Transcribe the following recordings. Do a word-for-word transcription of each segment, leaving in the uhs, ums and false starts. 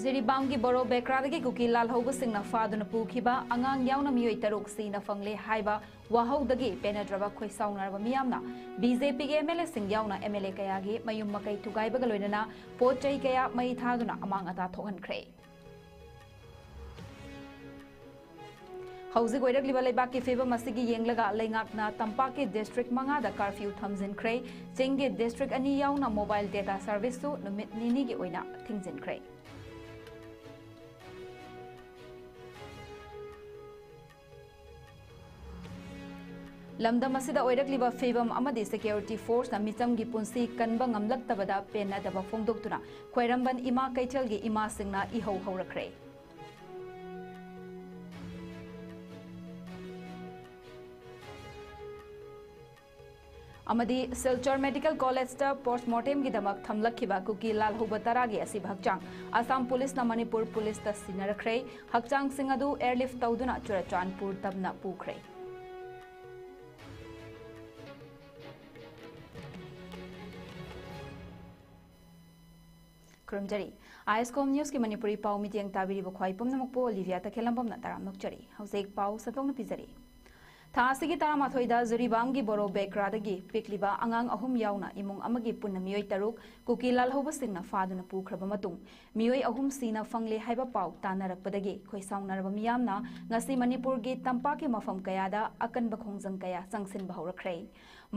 ꯖꯤꯔꯤꯕꯥꯝꯒꯤ ꯕꯣꯔꯣ ꯕꯦꯀ꯭ꯔꯥꯗꯒꯤ ꯀꯨꯀꯤ ꯂꯥꯜꯍꯧꯕꯁꯤꯡꯅ ꯐꯥꯗꯨꯅ ꯄꯨꯈꯤꯕ ꯑꯉꯥꯡ ꯌꯥꯎꯅ ꯃꯤꯑꯣꯏ ꯇꯔꯨꯛ ꯁꯤꯅ ꯐꯪꯂꯦ ꯍꯥꯏꯕ ꯋꯥꯍꯧꯗꯒꯤ ꯄꯦꯟꯅꯗ꯭ꯔꯕ ꯈꯣꯏꯁꯥꯎꯅꯔꯕ ꯃꯤꯌꯥꯝꯅ ꯕꯤ ꯖꯦ ꯄꯤꯒꯤ ꯑꯦꯝ ꯑꯦꯜ ꯑꯦꯁꯤꯡ ꯌꯥꯎꯅ ꯑꯦꯝ ꯑꯦꯜ ꯑꯦ ꯀꯌꯥꯒꯤ ꯃꯌꯨꯝ ꯃꯀꯩ ꯊꯨꯒꯥꯏꯕꯒ ꯂꯣꯏꯅꯅ ꯄꯣꯠ ꯆꯩ ꯀꯌꯥ ꯃꯩ ꯊꯥꯗꯨꯅ ꯑꯃꯥꯡ ꯑꯇꯥ ꯊꯣꯛꯍꯟꯈ꯭ꯔꯦ꯫ ꯍꯧꯖꯤꯛ ꯑꯣꯏꯔꯛꯂꯤꯕ ꯂꯩꯕꯥꯛꯀꯤ ꯐꯤꯕꯝ ꯑꯁꯤꯒꯤ ꯌꯦꯡꯂꯒ ꯂꯩꯉꯥꯛꯅ ꯇꯝꯄꯥꯛꯀꯤ ꯗꯤꯁꯇ꯭ꯔꯤꯛ ꯃꯉꯥꯗ ꯀꯥꯔꯐ꯭ꯌꯨ ꯊꯝꯖꯤꯟꯈ꯭ꯔꯦ꯫ ꯆꯤꯡꯒꯤ ꯗꯤꯁꯇ꯭ꯔꯤꯛ ꯑꯅꯤ ꯌꯥꯎꯅ ꯃꯣꯕꯥꯏꯜ ꯗꯦꯇꯥ ꯁꯔꯚꯤꯁꯁꯨ ꯅꯨꯃꯤꯠ ꯅꯤꯅꯤꯒꯤ ꯑꯣꯏꯅ ꯊꯤꯡꯖꯤꯟꯈ꯭ꯔꯦ꯫ ꯂꯝꯗꯝ ꯑꯁꯤꯗ ꯑꯣꯏꯔꯛꯂꯤꯕ ꯐꯤꯕꯝ ꯑꯃꯗꯤ ꯁꯦꯀ꯭ꯌꯨꯔꯤꯇꯤ ꯐꯣꯔꯁꯅ ꯃꯤꯆꯝꯒꯤ ꯄꯨꯟꯁꯤ ꯀꯟꯕ ꯉꯝꯂꯛꯇꯕꯗ ꯄꯦꯟꯅꯗꯕ ꯐꯣꯡꯗꯣꯛꯇꯨꯅ ꯈ꯭ꯋꯥꯏꯔꯝꯕꯟ ꯏꯃꯥ ꯀꯩꯊꯦꯜꯒꯤ ꯏꯃꯥꯁꯤꯡꯅ ꯏꯍꯧ ꯍꯧꯔꯛꯈ꯭ꯔꯦ꯫ ꯑꯃꯗꯤ ꯁꯤꯜꯆꯔ ꯃꯦꯗꯤꯀꯦꯜ ꯀꯣꯂꯦꯖꯇ ꯄꯣꯁꯃꯣꯔꯇꯦꯝꯒꯤꯗꯃꯛ ꯊꯝꯂꯛꯈꯤꯕ ꯀꯨꯀꯤ ꯂꯥꯜꯍꯧꯕ ꯇꯔꯥꯒꯤ ꯑꯁꯤꯕ ꯍꯛꯆꯥꯡ ꯑꯁꯥꯝ ꯄꯨꯂꯤꯁꯅ ꯃꯅꯤꯄꯨꯔ ꯄꯨꯂꯤꯁꯇ ꯁꯤꯟꯅꯔꯛꯈ꯭ꯔꯦ꯫ ꯍꯛꯆꯥꯡꯁꯤꯡ ꯑꯗꯨ ꯑꯦꯌꯔꯂꯤꯐ ꯇꯧꯗꯨꯅ ꯆꯨꯔꯆꯥꯟꯄꯨꯔ ꯇꯝꯅ ꯄꯨꯈ꯭ꯔꯦ꯫ ꯈꯨꯔꯨꯝꯖꯔꯤ꯫ ꯑꯥꯏ ꯑꯦꯁ ꯀꯣꯝ ꯅ꯭ꯌꯨꯁꯀꯤ ꯃꯅꯤꯄꯨꯔꯤ ꯄꯥꯎ ꯃꯤꯠꯌꯦꯡ ꯇꯥꯕꯤꯔꯤꯕ ꯈ꯭ꯋꯥꯏ ꯄꯨꯝꯅꯃꯛꯄꯨ ꯑꯣꯂꯤꯚꯤꯌꯥ ꯇꯈꯦꯜꯂꯝꯕꯝꯅ ꯇꯔꯥꯝꯅ ꯑꯣꯛꯆꯔꯤ꯫ ꯍꯧꯖꯤꯛ ꯄꯥꯎ ꯁꯟꯗꯣꯛꯅ ꯄꯤꯖꯔꯤ꯫ ꯊꯥ ꯑꯁꯤꯒꯤ ꯇꯔꯥꯃꯥꯊꯣꯏꯗ ꯖꯤꯔꯤꯕꯥꯝꯒꯤ ꯕꯣꯔꯣ ꯕꯦꯀ꯭ꯔꯥꯗꯒꯤ ꯄꯤꯛꯂꯤꯕ ꯑꯉꯥꯡ ꯑꯍꯨꯝ ꯌꯥꯎꯅ ꯏꯃꯨꯡ ꯑꯃꯒꯤ ꯄꯨꯟꯅ ꯃꯤꯑꯣꯏ ꯇꯔꯨꯛ ꯀꯨꯀꯤ ꯂꯥꯜꯍꯧꯕꯁꯤꯡꯅ ꯐꯥꯗꯨꯅ ꯄꯨꯈ꯭ꯔꯕ ꯃꯇꯨꯡ, ꯃꯤꯑꯣꯏ ꯑꯍꯨꯝ ꯁꯤꯅ ꯐꯪꯂꯦ ꯍꯥꯏꯕ ꯄꯥꯎ ꯇꯥꯅꯔꯛꯄꯗꯒꯤ ꯈꯣꯏꯁꯥꯎꯅꯔꯕ ꯃꯤꯌꯥꯝꯅ ꯉꯁꯤ ꯃꯅꯤꯄꯨꯔꯒꯤ ꯇꯝꯄꯥꯛꯀꯤ ꯃꯐꯝ ꯀꯌꯥꯗ ꯑꯀꯟꯕ ꯈꯣꯡꯖꯪ ꯀꯌꯥ ꯆꯪꯁꯤꯟꯕ ꯍꯧꯔꯛꯈ꯭ꯔꯦ꯫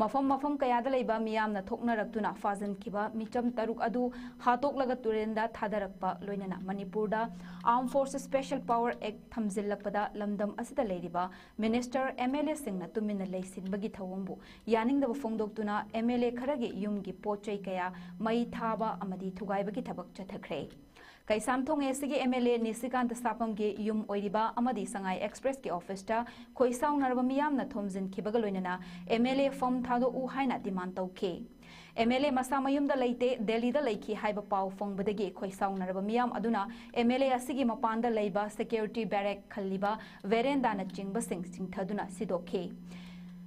ꯃꯐꯝ ꯃꯐꯝ ꯀꯌꯥꯗ ꯂꯩꯕ ꯃꯤꯌꯥꯝꯅ ꯊꯣꯛꯅꯔꯛꯇꯨꯅ ꯐꯥꯖꯤꯟꯈꯤꯕ ꯃꯤꯆꯝ ꯇꯔꯨꯛ ꯑꯗꯨ ꯍꯥꯠꯇꯣꯛꯂꯒ ꯇꯨꯔꯦꯜꯗ ꯊꯥꯗꯔꯛꯄ, ꯂꯣꯏꯅꯅ ꯃꯅꯤꯄꯨꯔꯗ Armed Forces Special Power Act ꯊꯝꯖꯤꯜꯂꯛꯄꯗ ꯂꯝꯗꯝ ꯑꯁꯤꯗ ꯂꯩꯔꯤꯕ ꯃꯤꯅꯤꯁꯇꯔ, ꯑꯦꯝ ꯑꯦꯜ ꯑꯦꯁꯤꯡꯅ ꯇꯨꯃꯤꯟꯅ ꯂꯩꯁꯤꯟꯕꯒꯤ ꯊꯧꯑꯣꯡꯕꯨ ꯌꯥꯅꯤꯡꯗꯕ ꯐꯣꯡꯗꯣꯛꯇꯨꯅ ꯑꯦꯝ ꯑꯦꯜ ꯑꯦ ꯈꯔꯒꯤ ꯌꯨꯝꯒꯤ ꯄꯣꯠ ꯆꯩ ꯀꯌꯥ ꯃꯩ ꯊꯥꯕ ꯑꯃꯗꯤ ꯊꯨꯒꯥꯏꯕꯒꯤ ꯊꯕꯛ ꯆꯠꯊꯈ꯭ꯔꯦ꯫ ꯀꯩꯁꯥꯝꯊꯣꯡ ꯑꯦ ꯁꯤꯒꯤ ꯑꯦꯝ ꯑꯦꯜ ꯑꯦ ꯅꯤꯁꯤꯀꯥꯟꯇ ꯁꯥꯄꯝꯒꯤ ꯌꯨꯝ ꯑꯣꯏꯔꯤꯕ ꯑꯃꯗꯤ ꯁꯉꯥꯏ ꯑꯦꯛꯁꯄ꯭ꯔꯦꯁꯀꯤ ꯑꯣꯐꯤꯁꯇ ꯈꯣꯏꯁꯥꯎꯅꯔꯕ ꯃꯤꯌꯥꯝꯅ ꯊꯣꯝꯖꯤꯟꯈꯤꯕꯒ ꯂꯣꯏꯅꯅ ꯑꯦꯝ ꯑꯦꯜ ꯑꯦ ꯐꯝ ꯊꯥꯗꯣꯛꯎ ꯍꯥꯏꯅ ꯗꯤꯃꯥꯟ ꯇꯧꯈꯤ꯫ ꯑꯦꯝ ꯑꯦꯜ ꯑꯦ ꯃꯁꯥ ꯃꯌꯨꯝꯗ ꯂꯩꯇꯦ, ꯗꯦꯜꯂꯤꯗ ꯂꯩꯈꯤ ꯍꯥꯏꯕ ꯄꯥꯎ ꯐꯪꯕꯗꯒꯤ ꯈꯣꯏꯁꯥꯎꯅꯔꯕ ꯃꯤꯌꯥꯝ ꯑꯗꯨꯅ ꯑꯦꯝ ꯑꯦꯜ ꯑꯦ ꯑꯁꯤꯒꯤ ꯃꯄꯥꯟꯗ ꯂꯩꯕ ꯁꯦꯀ꯭ꯌꯨꯔꯤꯇꯤ ꯕꯦꯔꯦꯛ ꯈꯜꯂꯤꯕ ꯚꯦꯔꯦꯟꯗꯥꯅꯆꯤꯡꯕꯁꯤꯡ ꯆꯤꯡꯊꯗꯨꯅ ꯁꯤꯗꯣꯛꯈꯤ꯫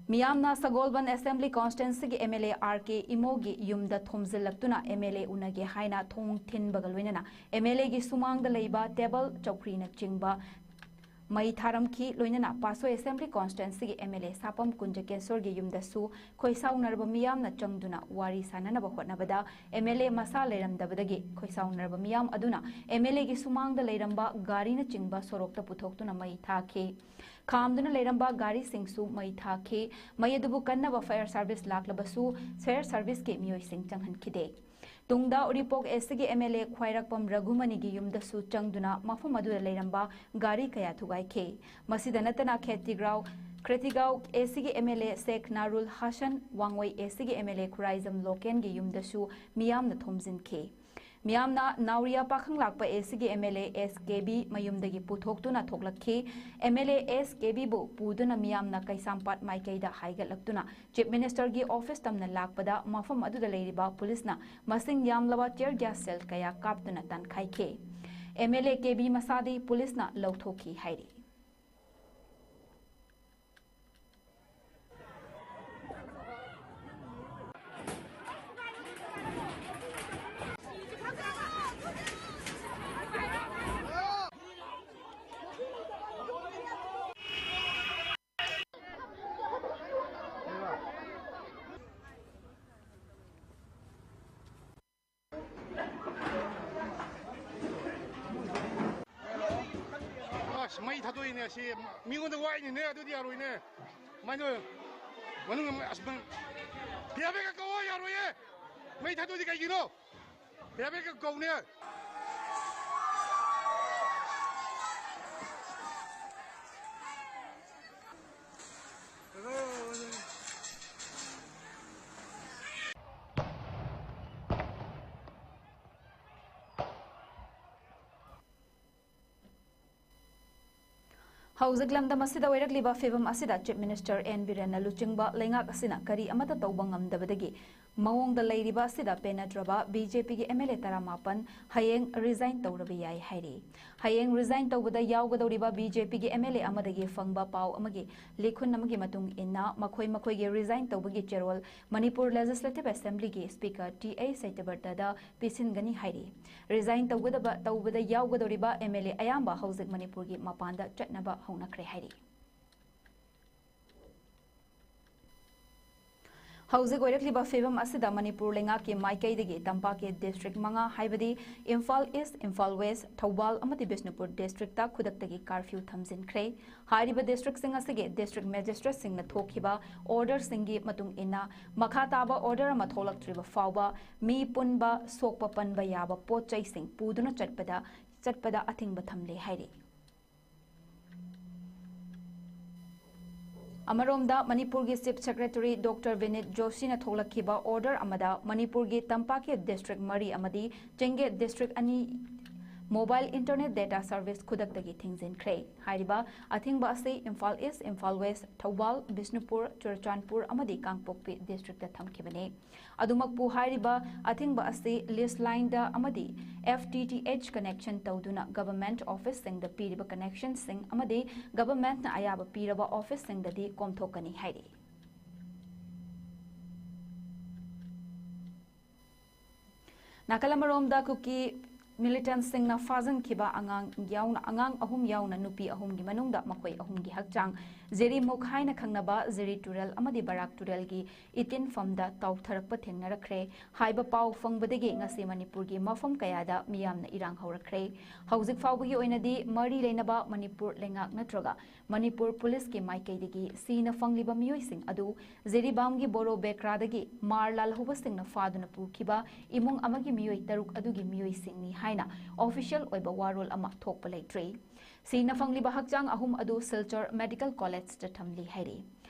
ꯃꯤꯌꯥꯝꯅ ꯁꯒꯣꯜꯕꯟ ꯑꯦꯁꯦꯝꯕ꯭ꯂꯤ ꯀꯣꯟꯁꯇꯤꯇ꯭ꯋꯦꯟꯁꯤꯒꯤ M L A R K ꯏꯃꯣꯒꯤ ꯌꯨꯝꯗ ꯊꯣꯝꯖꯤꯜꯂꯛꯇꯨꯅ ꯑꯦꯝ ꯑꯦꯜ ꯑꯦ ꯎꯅꯒꯦ ꯍꯥꯏꯅ ꯊꯣꯡ ꯊꯤꯟꯕꯒ ꯂꯣꯏꯅꯅ ꯑꯦꯝ ꯑꯦꯜ ꯑꯦꯒꯤ ꯁꯨꯃꯥꯡꯗ ꯂꯩꯕ ꯇꯦꯕꯜ, ꯆꯧꯀ꯭ꯔꯤꯅꯆꯤꯡꯕ ꯃꯩ ꯊꯥꯔꯝꯈꯤ꯫ ꯂꯣꯏꯅꯅ ꯄꯥꯠꯁꯣꯏ ꯑꯦꯁꯦꯝꯕ꯭ꯂꯤ ꯀꯣꯟꯁꯇꯤꯇ꯭ꯋꯦꯟꯁꯤꯒꯤ ꯑꯦꯝ ꯑꯦꯜ ꯑꯦ ꯁꯥꯄꯝ ꯀꯨꯟꯖꯀꯦꯁꯣꯔꯒꯤ ꯌꯨꯝꯗꯁꯨ ꯈꯣꯏꯁꯥꯎꯅꯔꯕ ꯃꯤꯌꯥꯝꯅ ꯆꯪꯗꯨꯅ ꯋꯥꯔꯤ ꯁꯥꯟꯅꯅꯕ ꯍꯣꯠꯅꯕꯗ ꯑꯦꯝ ꯑꯦꯜ ꯑꯦ ꯃꯁꯥ ꯂꯩꯔꯝꯗꯕꯗꯒꯤ ꯈꯣꯏꯁꯥꯎꯅꯔꯕ ꯃꯤꯌꯥꯝ ꯑꯗꯨꯅ ꯑꯦꯝ ꯑꯦꯜ ꯑꯦꯒꯤ ꯁꯨꯃꯥꯡꯗ ꯂꯩꯔꯝꯕ ꯒꯥꯔꯤꯅꯆꯤꯡꯕ ꯁꯣꯔꯣꯛꯇ ꯄꯨꯊꯣꯛꯇꯨꯅ ꯃꯩ ꯊꯥꯈꯤ꯫ ꯈꯥꯝꯗꯨꯅ ꯂꯩꯔꯝꯕ ꯒꯥꯔꯤꯁꯤꯡꯁꯨ ꯃꯩ ꯊꯥꯈꯤ꯫ ꯃꯩ ꯑꯗꯨꯕꯨ ꯀꯟꯅꯕ ꯐꯥꯌꯔ ꯁꯥꯔꯚꯤꯁ ꯂꯥꯛꯂꯕꯁꯨ ꯐꯥꯌꯔ ꯁꯥꯔꯚꯤꯁꯀꯤ ꯃꯤꯑꯣꯏꯁꯤꯡ ꯆꯪꯍꯟꯈꯤꯗꯦ꯫ ꯇꯨꯡꯗ ꯎꯔꯤꯄꯣꯛ ꯑꯦꯁꯤꯒꯤ ꯑꯦꯝ ꯑꯦꯜ ꯑꯦ ꯈ꯭ꯋꯥꯏꯔꯥꯛꯄꯝ ꯔꯘꯨꯃꯅꯤꯒꯤ ꯌꯨꯝꯗꯁꯨ ꯆꯪꯗꯨꯅ ꯃꯐꯝ ꯑꯗꯨꯗ ꯂꯩꯔꯝꯕ ꯒꯥꯔꯤ ꯀꯌꯥ ꯊꯨꯒꯥꯏꯈꯤ꯫ ꯃꯁꯤꯗ ꯅꯠꯇꯅ ꯈꯦꯇꯤꯒ꯭ꯔꯥꯎ, ꯈ꯭ꯔꯦꯇꯤꯒꯥꯎ ꯑꯦꯁꯤꯒꯤ M L A Sheikh Nurul Hassan, ꯋꯥꯡꯉꯣꯏ ꯑꯦꯁꯤꯒꯤ ꯑꯦꯝ ꯑꯦꯜ ꯑꯦ ꯈꯨꯔꯥꯏꯖꯝ ꯂꯣꯀꯦꯟꯒꯤ ꯌꯨꯝꯗꯁꯨ ꯃꯤꯌꯥꯝꯅ ꯊꯣꯝꯖꯤꯟꯈꯤ꯫ ꯃꯤꯌꯥꯝꯅ ꯅꯥꯎꯔꯤꯌꯥ ꯄꯥꯈꯪꯂꯥꯛꯄ ꯑꯦꯁꯤꯒꯤ M L A S K B ꯃꯌꯨꯝꯗꯒꯤ ꯄꯨꯊꯣꯛꯇꯨꯅ ꯊꯣꯛꯂꯛꯈꯤ꯫ ꯑꯦꯝ ꯑꯦꯜ ꯑꯦ ꯑꯦꯁ ꯀꯦ ꯕꯤꯕꯨ ꯄꯨꯗꯨꯅ ꯃꯤꯌꯥꯝꯅ ꯀꯩꯁꯥꯝꯄꯥꯠ ꯃꯥꯏꯀꯩꯗ ꯍꯥꯏꯒꯠꯂꯛꯇꯨꯅ ꯆꯤꯐ ꯃꯤꯅꯤꯁꯇꯔꯒꯤ ꯑꯣꯐꯤꯁ ꯇꯝꯅ ꯂꯥꯛꯄꯗ ꯃꯐꯝ ꯑꯗꯨꯗ ꯂꯩꯔꯤꯕ ꯄꯨꯂꯤꯁꯅ ꯃꯁꯤꯡ ꯌꯥꯝꯂꯕ tear gas shell ꯀꯌꯥ ꯀꯥꯞꯇꯨꯅ ꯇꯥꯟꯈꯥꯏꯈꯤ꯫ M L A K B ꯃꯁꯥꯗꯤ ꯄꯨꯂꯤꯁꯅ ꯂꯧꯊꯣꯛꯈꯤ ꯍꯥꯏꯔꯤ꯫ ꯑꯁ, ꯃꯩ ꯊꯥꯗꯣꯛꯏꯅꯦ ꯑꯁꯤ꯫ ꯃꯤꯉꯣꯟꯗ ꯋꯥꯏꯅꯤꯅꯦ, ꯑꯗꯨꯗꯤ ꯌꯥꯔꯣꯏꯅꯦ꯫ ꯀꯃꯥꯏꯅ ꯇꯧꯋꯦ? ꯃꯅꯨꯡꯗ ꯃꯩ-, ꯑꯁ, ꯃꯩ-, ꯐꯤꯌꯥꯕꯦꯒ ꯀꯛꯑꯣ, ꯌꯥꯔꯣꯏꯌꯦ꯫ ꯃꯩ ꯊꯥꯗꯣꯛꯏꯗꯤ ꯀꯩꯒꯤꯅꯣ? ꯐꯤꯌꯥꯕꯦꯒ ꯀꯧꯅꯦ꯫ ꯍꯧꯖꯤꯛ ꯂꯝꯗꯝ ꯑꯁꯤꯗ ꯑꯣꯏꯔꯛꯂꯤꯕ ꯐꯤꯕꯝ ꯑꯁꯤꯗ ꯆꯤꯐ ꯃꯤꯅꯤꯁꯇꯔ ꯑꯦꯟ ꯕꯤꯔꯦꯟꯅ ꯂꯨꯆꯤꯡꯕ ꯂꯩꯉꯥꯛ ꯑꯁꯤꯅ ꯀꯔꯤ ꯑꯃꯠꯇ ꯇꯧꯕ ꯉꯝꯗꯕꯗꯒꯤ ꯃꯑꯣꯡꯗ ꯂꯩꯔꯤꯕ ꯑꯁꯤꯗ ꯄꯦꯟꯅꯗ꯭ꯔꯕ ꯕꯤ ꯖꯦ ꯄꯤꯒꯤ ꯑꯦꯝ ꯑꯦꯜ ꯑꯦ ꯇꯔꯥꯃꯥꯄꯟ ꯍꯌꯦꯡ ꯔꯤꯖꯥꯏꯟ ꯇꯧꯔꯕ ꯌꯥꯏ ꯍꯥꯏꯔꯤ꯫ ꯍꯌꯦꯡ ꯔꯤꯖꯥꯏꯟ ꯇꯧꯕꯗ ꯌꯥꯎꯒꯗꯧꯔꯤꯕ ꯕꯤ ꯖꯦ ꯄꯤꯒꯤ ꯑꯦꯝ ꯑꯦꯜ ꯑꯦ ꯑꯃꯗꯒꯤ ꯐꯪꯕ ꯄꯥꯎ ꯑꯃꯒꯤ ꯂꯤꯈꯨꯟ ꯑꯃꯒꯤ ꯃꯇꯨꯡ ꯏꯟꯅ, ꯃꯈꯣꯏ ꯃꯈꯣꯏꯒꯤ ꯔꯤꯖꯥꯏꯟ ꯇꯧꯕꯒꯤ ꯆꯦꯔꯣꯜ ꯃꯅꯤꯄꯨꯔ ꯂꯦꯖꯤꯁꯂꯦꯇꯤꯚ ꯑꯦꯁꯦꯝꯕ꯭ꯂꯤꯒꯤ ꯁ꯭ꯄꯤꯀꯔ ꯇꯤ ꯑꯦ ꯁꯇ꯭ꯌꯕ꯭ꯔꯇꯗ ꯄꯤꯁꯤꯟꯒꯅꯤ ꯍꯥꯏꯔꯤ꯫ ꯔꯤꯖꯥꯏꯟ ꯇꯧꯒꯗꯕ, ꯇꯧꯕꯗ ꯌꯥꯎꯒꯗꯧꯔꯤꯕ ꯑꯦꯝ ꯑꯦꯜ ꯑꯦ ꯑꯌꯥꯝꯕ ꯍꯧꯖꯤꯛ ꯃꯅꯤꯄꯨꯔꯒꯤ ꯃꯄꯥꯟꯗ ꯆꯠꯅꯕ ꯍꯧꯅꯈ꯭ꯔꯦ ꯍꯥꯏꯔꯤ꯫ ꯍꯧꯖꯤꯛ ꯑꯣꯏꯔꯛꯂꯤꯕ ꯐꯤꯚꯝ ꯑꯁꯤꯗ ꯃꯅꯤꯄꯨꯔ ꯂꯩꯉꯥꯛꯀꯤ ꯃꯥꯏꯀꯩꯗꯒꯤ ꯇꯝꯄꯥꯛꯀꯤ ꯗꯤꯁꯇ꯭ꯔꯤꯛ ꯃꯉꯥ, ꯍꯥꯏꯕꯗꯤ ꯏꯝꯐꯥꯜ ꯏꯁ, ꯏꯝꯐꯥꯜ ꯋꯦꯁ, ꯊꯧꯕꯥꯜ ꯑꯃꯗꯤ ꯕꯤꯁꯅꯨꯄꯨꯔ ꯗꯤꯁꯇ꯭ꯔꯤꯛꯇ ꯈꯨꯗꯛꯇꯒꯤ ꯀꯥꯔꯐ꯭ꯌꯨ ꯊꯝꯖꯤꯟꯈ꯭ꯔꯦ꯫ ꯍꯥꯏꯔꯤꯕ ꯗꯤꯁꯇ꯭ꯔꯤꯛꯁꯤꯡ ꯑꯁꯤꯒꯤ ꯗꯤꯁꯇ꯭ꯔꯤꯛ ꯃꯦꯖꯤꯁꯇ꯭ꯔꯦꯠꯁꯤꯡꯅ ꯊꯣꯛꯈꯤꯕ ꯑꯣꯔꯗꯔꯁꯤꯡꯒꯤ ꯃꯇꯨꯡ ꯏꯟꯅ, ꯃꯈꯥ ꯇꯥꯕ ꯑꯣꯔꯗꯔ ꯑꯃ ꯊꯣꯛꯂꯛꯇ꯭ꯔꯤꯕ ꯐꯥꯎꯕ ꯃꯤ ꯄꯨꯟꯕ, ꯁꯣꯛꯄ ꯄꯟꯕ ꯌꯥꯕ ꯄꯣꯠ ꯆꯩꯁꯤꯡ ꯄꯨꯗꯨꯅ ꯆꯠꯄꯗ, ꯆꯠꯄꯗ ꯑꯊꯤꯡꯕ ꯊꯝꯂꯦ ꯍꯥꯏꯔꯤ꯫ ꯑꯃꯔꯣꯝꯗ, ꯃꯅꯤꯄꯨꯔꯒꯤ ꯆꯤꯐ ꯁꯦꯀ꯭ꯔꯦꯇꯔꯤ ꯗꯣꯛꯇꯔ ꯕꯤꯅꯤꯠ ꯖꯣꯁꯤꯅ ꯊꯣꯛꯂꯛꯈꯤꯕ ꯑꯣꯔꯗꯔ ꯑꯃꯗ ꯃꯅꯤꯄꯨꯔꯒꯤ ꯇꯝꯄꯥꯛꯀꯤ ꯗꯤꯁꯇ꯭ꯔꯤꯛ ꯃꯔꯤ ꯑꯃꯗꯤ ꯆꯤꯡꯒꯤ ꯗꯤꯁꯇ꯭ꯔꯤꯛ ꯑꯅꯤ ꯃꯣꯕꯥꯏꯜ ꯏꯟꯇꯔꯅꯦꯠ ꯗꯦꯇꯥ ꯁꯔꯚꯤꯁ ꯈꯨꯗꯛꯇꯒꯤ ꯊꯤꯡꯖꯤꯟꯈ꯭ꯔꯦ꯫ ꯍꯥꯏꯔꯤꯕ ꯑꯊꯤꯡꯕ ꯑꯁꯤ ꯏꯝꯐꯥꯜ ꯏꯁ, ꯏꯝꯐꯥꯜ ꯋꯦꯁ, ꯊꯧꯕꯥꯜ, ꯕꯤꯁꯅꯨꯄꯨꯔ, ꯆꯨꯔꯆꯥꯟꯄꯨꯔ ꯑꯃꯗꯤ ꯀꯥꯡꯄꯣꯛꯄꯤ ꯗꯤꯁꯇ꯭ꯔꯤꯛꯇ ꯊꯝꯈꯤꯕꯅꯤ꯫ ꯑꯗꯨꯃꯛꯄꯨ, ꯍꯥꯏꯔꯤꯕ ꯑꯊꯤꯡꯕ ꯑꯁꯤ ꯂꯤꯁ ꯂꯥꯏꯟꯗ ꯑꯃꯗꯤ F T T H connection ꯇꯧꯗꯨꯅ ꯒꯚꯔꯟꯃꯦꯟꯠ ꯑꯣꯐꯤꯁꯁꯤꯡꯗ ꯄꯤꯔꯤꯕ ꯀꯅꯦꯛꯁꯟꯁꯤꯡ ꯑꯃꯗꯤ ꯒꯚꯔꯟꯃꯦꯟꯠꯅ ꯑꯌꯥꯕ ꯄꯤꯔꯕ ꯑꯣꯐꯤꯁꯁꯤꯡꯗꯗꯤ ꯀꯣꯝꯊꯣꯛꯀꯅꯤ ꯍꯥꯏꯔꯤ꯫ ꯅꯥꯀꯜ ꯑꯃꯔꯣꯝꯗ, ꯀꯨꯀꯤ ꯃꯤꯂꯤꯇꯦꯟꯠꯁꯤꯡꯅ ꯐꯥꯖꯤꯟꯈꯤꯕ ꯑꯉꯥꯡ ꯌꯥꯎꯅ, ꯑꯉꯥꯡ ꯑꯍꯨꯝ ꯌꯥꯎꯅ ꯅꯨꯄꯤ ꯑꯍꯨꯝꯒꯤ ꯃꯅꯨꯡꯗ ꯃꯈꯣꯏ ꯑꯍꯨꯝꯒꯤ ꯍꯛꯆꯥꯡ ꯖꯤꯔꯤꯃꯨꯛ ꯍꯥꯏꯅ ꯈꯪꯅꯕ ꯖꯤꯔꯤ ꯇꯨꯔꯦꯜ ꯑꯃꯗꯤ ꯕꯔꯥꯛ ꯇꯨꯔꯦꯜꯒꯤ ꯏꯇꯤꯟꯐꯝꯗ ꯇꯥꯎꯊꯔꯛꯄ ꯊꯦꯡꯅꯔꯛꯈ꯭ꯔꯦ꯫ ꯍꯥꯏꯕ ꯄꯥꯎ ꯐꯪꯕꯗꯒꯤ ꯉꯁꯤ ꯃꯅꯤꯄꯨꯔꯒꯤ ꯃꯐꯝ ꯀꯌꯥꯗ ꯃꯤꯌꯥꯝꯅ ꯏꯔꯥꯡ ꯍꯧꯔꯛꯈ꯭ꯔꯦ꯫ ꯍꯧꯖꯤꯛ ꯐꯥꯎꯕꯒꯤ ꯑꯣꯏꯅꯗꯤ ꯃꯔꯤ ꯂꯩꯅꯕ ꯃꯅꯤꯄꯨꯔ ꯂꯩꯉꯥꯛ ꯅꯠꯇ꯭ꯔꯒ ꯃꯅꯤꯄꯨꯔ ꯄꯨꯂꯤꯁꯀꯤ ꯃꯥꯏꯀꯩꯗꯒꯤ ꯁꯤꯅ ꯐꯪꯂꯤꯕ ꯃꯤꯑꯣꯏꯁꯤꯡ ꯑꯗꯨ ꯖꯤꯔꯤꯕꯥꯝꯒꯤ ꯕꯣꯔꯣ ꯕꯦꯀ꯭ꯔꯥꯗꯒꯤ ꯃꯥꯔ ꯂꯥꯜꯍꯧꯕꯁꯤꯡꯅ ꯐꯥꯗꯨꯅ ꯄꯨꯈꯤꯕ ꯏꯃꯨꯡ ꯑꯃꯒꯤ ꯃꯤꯑꯣꯏ ꯇꯔꯨꯛ ꯑꯗꯨꯒꯤ ꯃꯤꯑꯣꯏꯁꯤꯡꯅꯤ ꯍꯥꯏꯅ ꯑꯣꯐꯤꯁꯤꯌꯦꯜ ꯑꯣꯏꯕ ꯋꯥꯔꯣꯜ ꯑꯃ ꯊꯣꯛꯄ ꯂꯩꯇ꯭ꯔꯤ꯫ ꯁꯤꯅ ꯐꯪꯂꯤꯕ ꯍꯛꯆꯥꯡ ꯑꯍꯨꯝ ꯑꯗꯨ ꯁꯤꯜꯆꯔ ꯃꯦꯗꯤꯀꯦꯜ ꯀꯣꯂꯦꯖꯇ ꯊꯝꯂꯤ ꯍꯥꯏꯔꯤ꯫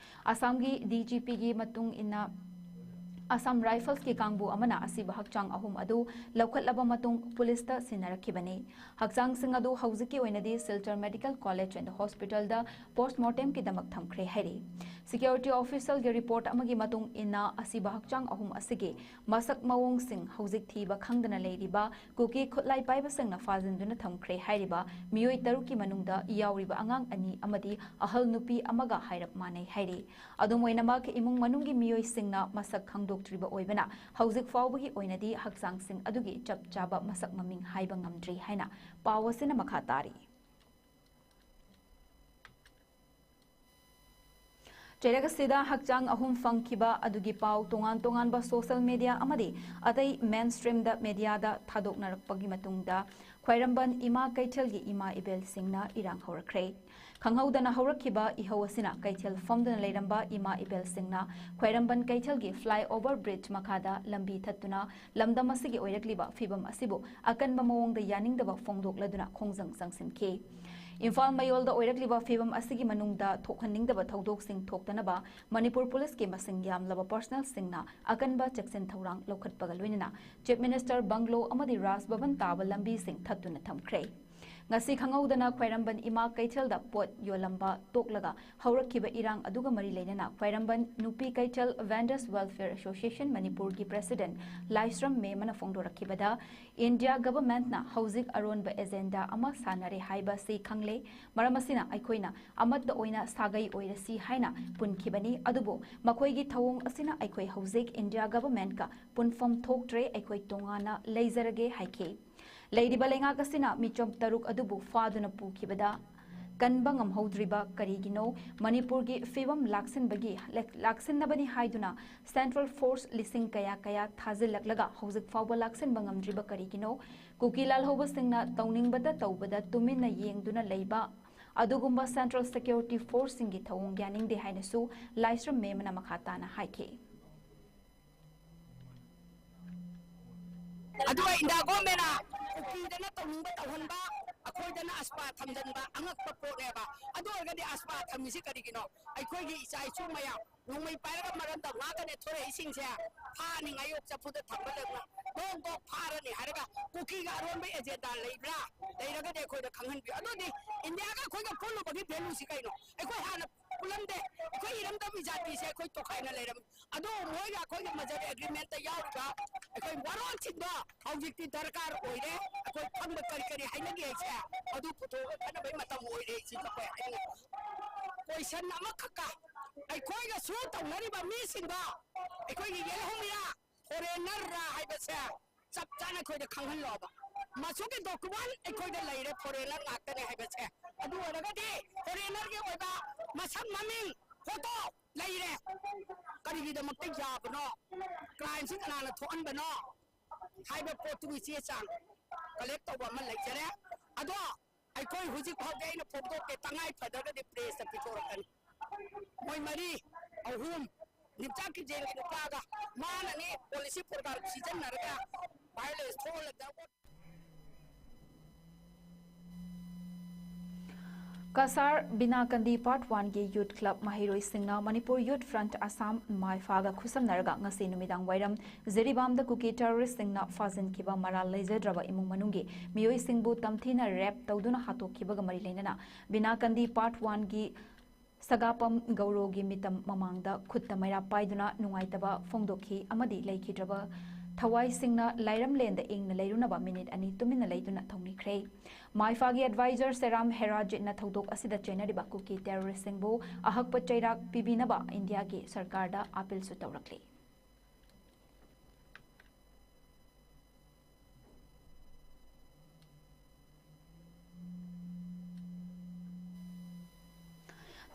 ꯑꯁꯥꯝꯒꯤ ꯗꯤ ꯖꯤ ꯄꯤꯒꯤ ꯃꯇꯨꯡ ꯏꯟꯅ, ꯑꯁꯥꯝ ꯔꯥꯏꯐꯜꯁꯀꯤ ꯀꯥꯡꯕꯨ ꯑꯃꯅ ꯑꯁꯤꯕ ꯍꯛꯆꯥꯡ ꯑꯍꯨꯝ ꯑꯗꯨ ꯂꯧꯈꯠꯂꯕ ꯃꯇꯨꯡ ꯄꯨꯂꯤꯁꯇ ꯁꯤꯟꯅꯔꯛꯈꯤꯕꯅꯤ꯫ ꯍꯛꯆꯥꯡꯁꯤꯡ ꯑꯗꯨ ꯍꯧꯖꯤꯛꯀꯤ ꯑꯣꯏꯅꯗꯤ ꯁꯤꯜꯆꯔ ꯃꯦꯗꯤꯀꯦꯜ ꯀꯣꯂꯦꯖ ꯑꯦꯟ ꯍꯣꯁꯄꯤꯇꯥꯜꯗ ꯄꯣꯁ꯭ꯠꯃꯣꯔꯇꯦꯝꯒꯤꯗꯃꯛ ꯊꯝꯈ꯭ꯔꯦ ꯍꯥꯏꯔꯤ꯫ ꯁꯦꯀ꯭ꯌꯨꯔꯤꯇꯤ ꯑꯣꯐꯤꯁꯤꯌꯦꯜꯒꯤ ꯔꯤꯄꯣꯔꯠ ꯑꯃꯒꯤ ꯃꯇꯨꯡ ꯏꯟꯅ, ꯑꯁꯤꯕ ꯍꯛꯆꯥꯡ ꯑꯍꯨꯝ ꯑꯁꯤꯒꯤ ꯃꯁꯛ ꯃꯑꯣꯡꯁꯤꯡ ꯍꯧꯖꯤꯛ ꯊꯤꯕ ꯈꯪꯗꯅ ꯂꯩꯔꯤꯕ ꯀꯨꯀꯤ ꯈꯨꯠꯂꯥꯏ ꯄꯥꯏꯕꯁꯤꯡꯅ ꯐꯥꯖꯤꯟꯗꯨꯅ ꯊꯝꯈ꯭ꯔꯦ ꯍꯥꯏꯔꯤꯕ ꯃꯤꯑꯣꯏ ꯇꯔꯨꯛꯀꯤ ꯃꯅꯨꯡꯗ ꯌꯥꯎꯔꯤꯕ ꯑꯉꯥꯡ ꯑꯅꯤ ꯑꯃꯗꯤ ꯑꯍꯜ ꯅꯨꯄꯤ ꯑꯃꯒ ꯍꯥꯏꯔꯞ ꯃꯥꯟꯅꯩ ꯍꯥꯏꯔꯤ꯫ ꯑꯗꯨꯝ ꯑꯣꯏꯅꯃꯛ, ꯏꯃꯨꯡ ꯃꯅꯨꯡꯒꯤ ꯃꯤꯑꯣꯏꯁꯤꯡꯅ ꯃꯁꯛ ꯈꯪꯗꯣꯛꯇ꯭ꯔꯤꯕ ꯑꯣꯏꯕꯅ, ꯍꯧꯖꯤꯛ ꯐꯥꯎꯕꯒꯤ ꯑꯣꯏꯅꯗꯤ ꯍꯛꯆꯥꯡꯁꯤꯡ ꯑꯗꯨꯒꯤ ꯆꯞ ꯆꯥꯕ ꯃꯁꯛ ꯃꯃꯤꯡ ꯍꯥꯏꯕ ꯉꯝꯗ꯭ꯔꯤ ꯍꯥꯏꯅ ꯄꯥꯎ ꯑꯁꯤꯅ ꯃꯈꯥ ꯇꯥꯔꯤ꯫ ꯆꯩꯔꯛ ꯑꯁꯤꯗ ꯍꯛꯆꯥꯡ ꯑꯍꯨꯝ ꯐꯪꯈꯤꯕ ꯑꯗꯨꯒꯤ ꯄꯥꯎ ꯇꯣꯉꯥꯟ ꯇꯣꯉꯥꯟꯕ ꯁꯣꯁꯤꯌꯦꯜ ꯃꯤꯗꯤꯌꯥ ꯑꯃꯗꯤ ꯑꯇꯩ ꯃꯦꯟ ꯁ꯭ꯇ꯭ꯔꯤꯝꯗ ꯃꯤꯗꯤꯌꯥꯗ ꯊꯥꯗꯣꯛꯅꯔꯛꯄꯒꯤ ꯃꯇꯨꯡꯗ, ꯈ꯭ꯋꯥꯏꯔꯝꯕꯟ ꯏꯃꯥ ꯀꯩꯊꯦꯜꯒꯤ ꯏꯃꯥ ꯏꯕꯦꯜꯁꯤꯡꯅ ꯏꯔꯥꯡ ꯍꯧꯔꯛꯈ꯭ꯔꯦ꯫ ꯈꯪꯍꯧꯗꯅ ꯍꯧꯔꯛꯈꯤꯕ ꯏꯍꯧ ꯑꯁꯤꯅ ꯀꯩꯊꯦꯜ ꯐꯝꯗꯨꯅ ꯂꯩꯔꯝꯕ ꯏꯃꯥ ꯏꯕꯦꯜꯁꯤꯡꯅ ꯈ꯭ꯋꯥꯏꯔꯝꯕꯟ ꯀꯩꯊꯦꯜꯒꯤ ꯐ꯭ꯂꯥꯏꯑꯣꯚꯔ ꯕ꯭ꯔꯤꯖ ꯃꯈꯥꯗ ꯂꯝꯕꯤ ꯊꯠꯇꯨꯅ ꯂꯝꯗꯝ ꯑꯁꯤꯒꯤ ꯑꯣꯏꯔꯛꯂꯤꯕ ꯐꯤꯚꯝ ꯑꯁꯤꯕꯨ ꯑꯀꯟꯕ ꯃꯑꯣꯡꯗ ꯌꯥꯅꯤꯡꯗꯕ ꯐꯣꯡꯗꯣꯛꯂꯗꯨꯅ ꯈꯣꯡꯖꯪ ꯆꯪꯁꯤꯟꯈꯤ꯫ ꯏꯝꯐꯥꯜ ꯃꯌꯣꯜꯗ ꯑꯣꯏꯔꯛꯂꯤꯕ ꯐꯤꯚꯝ ꯑꯁꯤꯒꯤ ꯃꯅꯨꯡꯗ ꯊꯣꯛꯍꯟꯅꯤꯡꯗꯕ ꯊꯧꯗꯣꯛꯁꯤꯡ ꯊꯣꯛꯇꯅꯕ ꯃꯅꯤꯄꯨꯔ ꯄꯨꯂꯤꯁꯀꯤ ꯃꯁꯤꯡ ꯌꯥꯝꯂꯕ ꯄꯔꯁꯅꯦꯜꯁꯤꯡꯅ ꯑꯀꯟꯕ ꯆꯦꯛꯁꯤꯟ ꯊꯧꯔꯥꯡ ꯂꯧꯈꯠꯄꯒ ꯂꯣꯏꯅꯅ ꯆꯤꯐ ꯃꯤꯅꯤꯁꯇꯔ ꯕꯪꯒ꯭ꯂꯣ ꯑꯃꯗꯤ ꯔꯥꯖ ꯚꯕꯟ ꯇꯥꯕ ꯂꯝꯕꯤꯁꯤꯡ ꯊꯠꯇꯨꯅ ꯊꯝꯈ꯭ꯔꯦ꯫ ꯉꯁꯤ ꯈꯪꯍꯧꯗꯅ ꯈ꯭ꯋꯥꯏꯔꯝꯕꯟ ꯏꯃꯥ ꯀꯩꯊꯦꯜꯗ ꯄꯣꯠ ꯌꯣꯜꯂꯝꯕ ꯇꯣꯛꯂꯒ ꯍꯧꯔꯛꯈꯤꯕ ꯏꯔꯥꯡ ꯑꯗꯨꯒ ꯃꯔꯤ ꯂꯩꯅꯅ ꯈ꯭ꯋꯥꯏꯔꯝꯕꯟ ꯅꯨꯄꯤ ꯀꯩꯊꯦꯜ ꯚꯦꯟꯗꯔꯁ ꯋꯦꯜꯐꯤꯌꯔ ꯑꯦꯁꯣꯁꯤꯌꯦꯁꯟ ꯃꯅꯤꯄꯨꯔꯒꯤ ꯄ꯭ꯔꯦꯁꯤꯗꯦꯟꯠ ꯂꯥꯏꯁ꯭ꯔꯝ ꯃꯦꯃꯅ ꯐꯣꯡꯗꯣꯔꯛꯈꯤꯕꯗ, ꯏꯟꯗꯤꯌꯥ ꯒꯚꯔꯟꯃꯦꯟꯠꯅ ꯍꯧꯖꯤꯛ ꯑꯔꯣꯟꯕ ꯑꯦꯖꯦꯟꯗꯥ ꯑꯃ ꯁꯥꯟꯅꯔꯦ ꯍꯥꯏꯕꯁꯤ ꯈꯪꯂꯦ꯫ ꯃꯔꯝ ꯑꯁꯤꯅ ꯑꯩꯈꯣꯏꯅ ꯑꯃꯠꯇ ꯑꯣꯏꯅ ꯁꯥꯒꯩ ꯑꯣꯏꯔꯁꯤ ꯍꯥꯏꯅ ꯄꯨꯟꯈꯤꯕꯅꯤ꯫ ꯑꯗꯨꯕꯨ ꯃꯈꯣꯏꯒꯤ ꯊꯧꯑꯣꯡ ꯑꯁꯤꯅ ꯑꯩꯈꯣꯏ ꯍꯧꯖꯤꯛ ꯏꯟꯗꯤꯌꯥ ꯒꯚꯔꯟꯃꯦꯟꯠꯀ ꯄꯨꯟꯐꯝ ꯊꯣꯛꯇ꯭ꯔꯦ, ꯑꯩꯈꯣꯏ ꯇꯣꯉꯥꯟꯅ ꯂꯩꯖꯔꯒꯦ ꯍꯥꯏꯈꯤ꯫ ꯂꯩꯔꯤꯕ ꯂꯩꯉꯥꯛ ꯑꯁꯤꯅ ꯃꯤꯆꯝ ꯇꯔꯨꯛ ꯑꯗꯨꯕꯨ ꯐꯥꯗꯨꯅ ꯄꯨꯈꯤꯕꯗ ꯀꯟꯕ ꯉꯝꯍꯧꯗ꯭ꯔꯤꯕ ꯀꯔꯤꯒꯤꯅꯣ? ꯃꯅꯤꯄꯨꯔꯒꯤ ꯐꯤꯚꯝ ꯂꯥꯛꯁꯤꯟꯕꯒꯤ, ꯂꯥꯛꯁꯤꯟꯅꯕꯅꯤ ꯍꯥꯏꯗꯨꯅ ꯁꯦꯟꯇ꯭ꯔꯦꯜ ꯐꯣꯔꯁ ꯂꯤꯁꯤꯡ ꯀꯌꯥ ꯀꯌꯥ ꯊꯥꯖꯤꯜꯂꯛꯂꯒ ꯍꯧꯖꯤꯛ ꯐꯥꯎꯕ ꯂꯥꯛꯁꯤꯟꯕ ꯉꯝꯗ꯭ꯔꯤꯕ ꯀꯔꯤꯒꯤꯅꯣ? ꯀꯨꯀꯤ ꯂꯥꯜꯍꯧꯕꯁꯤꯡꯅ ꯇꯧꯅꯤꯡꯕꯇ ꯇꯧꯕꯗ ꯇꯨꯃꯤꯟꯅ ꯌꯦꯡꯗꯨꯅ ꯂꯩꯕ ꯑꯗꯨꯒꯨꯝꯕ ꯁꯦꯟꯇ꯭ꯔꯦꯜ ꯁꯦꯀ꯭ꯌꯨꯔꯤꯇꯤ ꯐꯣꯔꯁꯁꯤꯡꯒꯤ ꯊꯧꯑꯣꯡ ꯌꯥꯅꯤꯡꯗꯦ ꯍꯥꯏꯅꯁꯨ ꯂꯥꯏꯁ꯭ꯔꯝ ꯃꯦꯃꯅ ꯃꯈꯥ ꯇꯥꯅ ꯍꯥꯏꯈꯤ꯫ ꯑꯗꯨꯒ ꯏꯟꯗꯤꯌꯥ ꯒꯣꯔꯃꯦꯟꯅ ꯀꯨꯀꯤꯗꯅ ꯇꯧꯅꯤꯡꯕ ꯇꯧꯍꯟꯕ, ꯑꯩꯈꯣꯏꯗꯅ ꯑꯁꯄꯥ ꯊꯝꯖꯤꯟꯕ ꯑꯉꯛꯄ ꯄꯣꯠꯅꯦꯕ꯫ ꯑꯗꯨ ꯑꯣꯏꯔꯒꯗꯤ ꯑꯁꯄꯥ ꯊꯝꯃꯤꯁꯤ ꯀꯔꯤꯒꯤꯅꯣ? ꯑꯩꯈꯣꯏꯒꯤ ꯏꯆꯥ ꯏꯁꯨ ꯃꯌꯥꯝ ꯅꯣꯡꯃꯩ ꯄꯥꯏꯔꯒ ꯃꯔꯝꯗ ꯉꯥꯛꯀꯅꯤ ꯊꯣꯔꯛꯏꯁꯤꯡꯁꯦ ꯐꯥꯅꯤꯡꯉꯥꯏ ꯌꯣꯛ ꯆꯐꯨꯗ ꯊꯝꯕ ꯂꯩꯕꯅ ꯗꯣꯛ ꯗꯣꯛ ꯐꯥꯔꯅꯤ ꯍꯥꯏꯔꯒ ꯀꯨꯀꯤꯒ ꯑꯔꯣꯟꯕ ꯑꯦꯖꯦꯟꯗꯥ ꯂꯩꯕ꯭ꯔꯥ? ꯂꯩꯔꯒꯗꯤ ꯑꯩꯈꯣꯏꯗ ꯈꯪꯍꯟꯕꯤꯌꯨ꯫ ꯑꯗꯨꯗꯤ ꯏꯟꯗꯤꯌꯥꯒ ꯑꯩꯈꯣꯏꯒ ꯄꯨꯜꯂꯨꯕꯒꯤ ꯚꯦꯂꯨꯁꯤ ꯀꯩꯅꯣ? ꯑꯩꯈꯣꯏ ꯍꯥꯟꯅ ꯄꯨꯜꯂꯝꯗꯦ꯫ ꯑꯩꯈꯣꯏ ꯏꯔꯝꯗꯝꯒꯤ ꯖꯥꯇꯤꯁꯦ ꯑꯩꯈꯣꯏ ꯇꯣꯈꯥꯏꯅ ꯂꯩꯔꯝꯃꯤ꯫ ꯑꯗꯨ ꯃꯣꯏꯒ ꯑꯩꯈꯣꯏꯒ ꯃꯖꯔꯤ ꯑꯦꯒ꯭ꯔꯤꯃꯦꯟꯇ ꯌꯥꯎꯔꯤꯕ ꯑꯩꯈꯣꯏ ꯋꯥꯔꯣꯜꯁꯤꯡꯗꯣ ꯍꯧꯖꯤꯛꯇꯤ ꯗꯔꯀꯥꯔ ꯑꯣꯏꯔꯦ꯫ ꯑꯩꯈꯣꯏ ꯈꯪꯕ ꯀꯔꯤ ꯀꯔꯤ ꯍꯥꯏꯅꯒꯦ ꯍꯥꯏꯁꯦ ꯑꯗꯨ ꯄꯨꯊꯣꯛꯑꯒ ꯈꯟꯅꯕꯒꯤ ꯃꯇꯝ ꯑꯣꯏꯔꯦ꯫ ꯁꯤ ꯑꯩꯈꯣꯏ ꯍꯥꯏꯅꯤꯡꯉꯤ꯫ ꯀꯣꯏꯁꯟ ꯑꯃꯈꯛꯀ ꯑꯩꯈꯣꯏꯒ ꯁꯨ ꯇꯧꯅꯔꯤꯕ ꯃꯤꯁꯤꯡꯗꯣ ꯑꯩꯈꯣꯏꯒꯤ ꯌꯦꯜꯍꯧꯃꯤꯔꯥ ꯐꯣꯔꯦꯟꯅꯔꯔꯥ ꯍꯥꯏꯕꯁꯦ ꯆꯞ ꯆꯥꯅ ꯑꯩꯈꯣꯏꯗ ꯈꯪꯍꯜꯂꯣꯕ꯫ ꯃꯁꯨꯒꯤ ꯗꯣꯀꯨꯃꯦꯟ ꯑꯩꯈꯣꯏꯗ ꯂꯩꯔꯦ, ꯐꯣꯔꯦꯟꯅꯔ ꯉꯥꯛꯇꯅꯦ ꯍꯥꯏꯕꯁꯦ꯫ ꯑꯗꯨ ꯑꯣꯏꯔꯒꯗꯤ ꯐꯣꯔꯦꯟꯅꯔꯒꯤ ꯑꯣꯏꯕ ꯃꯁꯛ ꯃꯃꯤꯡ ꯐꯣꯇꯣ ꯂꯩꯔꯦ꯫ ꯀꯔꯤꯒꯤꯗꯃꯛꯇ ꯌꯥꯕꯅꯣ? ꯀ꯭ꯔꯥꯏꯝꯁꯤ ꯀꯅꯥꯅ ꯊꯣꯛꯍꯟꯕꯅꯣ ꯍꯥꯏꯕ ꯄꯣꯠꯇꯨꯒꯤ ꯆꯦ ꯆꯥꯡ ꯀꯂꯦꯛ ꯇꯧꯕ ꯑꯃ ꯂꯩꯖꯔꯦ꯫ ꯑꯗꯣ ꯑꯩꯈꯣꯏ ꯍꯧꯖꯤꯛ ꯐꯥꯎꯗꯤ ꯑꯩꯅ ꯐꯣꯡꯗꯣꯛꯇꯦ, ꯇꯉꯥꯏ ꯐꯗ꯭ꯔꯒꯗꯤ ꯄ꯭ꯔꯦꯁꯇ ꯄꯤꯊꯣꯔꯛꯀꯅꯤ꯫ ꯃꯣꯏ ꯃꯔꯤ, ꯑꯍꯨꯝ, ꯅꯤꯝꯆꯥ ꯀꯤꯖꯦꯟꯒꯤ ꯅꯨꯄꯥꯒ ꯃꯥꯅꯅꯤ ꯄꯣꯂꯤꯁꯤ ꯄ꯭ꯔꯣꯒ꯭ꯔꯥꯝ ꯁꯤꯖꯤꯟꯅꯔꯒ ꯚꯥꯏꯑꯣꯂꯦꯟꯁ ꯊꯣꯛꯍꯜꯂꯛꯇꯕ꯫ ꯀꯁꯥꯔ ꯕꯤꯅꯥꯀꯟꯗꯤ ꯄꯥꯔꯠ ꯋꯥꯟꯒꯤ ꯌꯨꯠ ꯀ꯭ꯂꯕ ꯃꯍꯩꯔꯣꯏꯁꯤꯡꯅ ꯃꯅꯤꯄꯨꯔ ꯌꯨꯠ ꯐ꯭ꯔꯟꯠ ꯑꯁꯥꯝ ꯃꯥꯏꯐꯥꯒ ꯈꯨꯠꯁꯝꯅꯔꯒ ꯉꯁꯤ ꯅꯨꯃꯤꯗꯥꯡ ꯋꯥꯏꯔꯝ ꯖꯤꯔꯤꯕꯥꯝꯗ ꯀꯨꯀꯤ ꯇꯦꯔꯣꯔꯤꯁꯁꯤꯡꯅ ꯐꯥꯖꯤꯟꯈꯤꯕ ꯃꯔꯥꯜ ꯂꯩꯖꯗ꯭ꯔꯕ ꯏꯃꯨꯡ ꯃꯅꯨꯡꯒꯤ ꯃꯤꯑꯣꯏꯁꯤꯡꯕꯨ ꯇꯝꯊꯤꯅ ꯔꯦꯞ ꯇꯧꯗꯨꯅ ꯍꯥꯠꯇꯣꯛꯈꯤꯕꯒ ꯃꯔꯤ ꯂꯩꯅꯅ ꯕꯤꯅꯥꯀꯟꯗꯤ ꯄꯥꯔꯠ ꯋꯥꯟꯒꯤ ꯁꯒꯥꯄꯝ ꯒꯧꯔꯣꯒꯤ ꯃꯤꯇꯝ ꯃꯃꯥꯡꯗ ꯈꯨꯠꯇ ꯃꯩꯔꯥ ꯄꯥꯏꯗꯨꯅ ꯅꯨꯡꯉꯥꯏꯇꯕ ꯐꯣꯡꯗꯣꯛꯈꯤ ꯑꯃꯗꯤ ꯂꯩꯈꯤꯗ꯭ꯔꯕ ꯊꯋꯥꯏꯁꯤꯡꯅ ꯂꯥꯏꯔꯝꯂꯦꯟꯗ ꯏꯪꯅ ꯂꯩꯔꯨꯅꯕ ꯃꯤꯅꯤꯠ ꯑꯅꯤ ꯇꯨꯃꯤꯟꯅ ꯂꯩꯗꯨꯅ ꯊꯧꯅꯤꯈ꯭ꯔꯦ꯫ ꯃꯥꯏꯐꯥꯒꯤ ꯑꯦꯗꯚꯥꯏꯖꯔ ꯁꯦꯔꯥꯝ ꯍꯦꯔꯥꯖꯤꯠꯅ ꯊꯧꯗꯣꯛ ꯑꯁꯤꯗ ꯆꯦꯟꯅꯔꯤꯕ ꯀꯨꯀꯤ ꯇꯦꯔꯣꯔꯤꯁꯁꯤꯡꯕꯨ ꯑꯍꯛꯄ ꯆꯩꯔꯥꯛ ꯄꯤꯕꯤꯅꯕ ꯏꯟꯗꯤꯌꯥꯒꯤ ꯁꯔꯀꯥꯔꯗ ꯑꯥꯄꯤꯜꯁꯨ ꯇꯧꯔꯛꯂꯤ꯫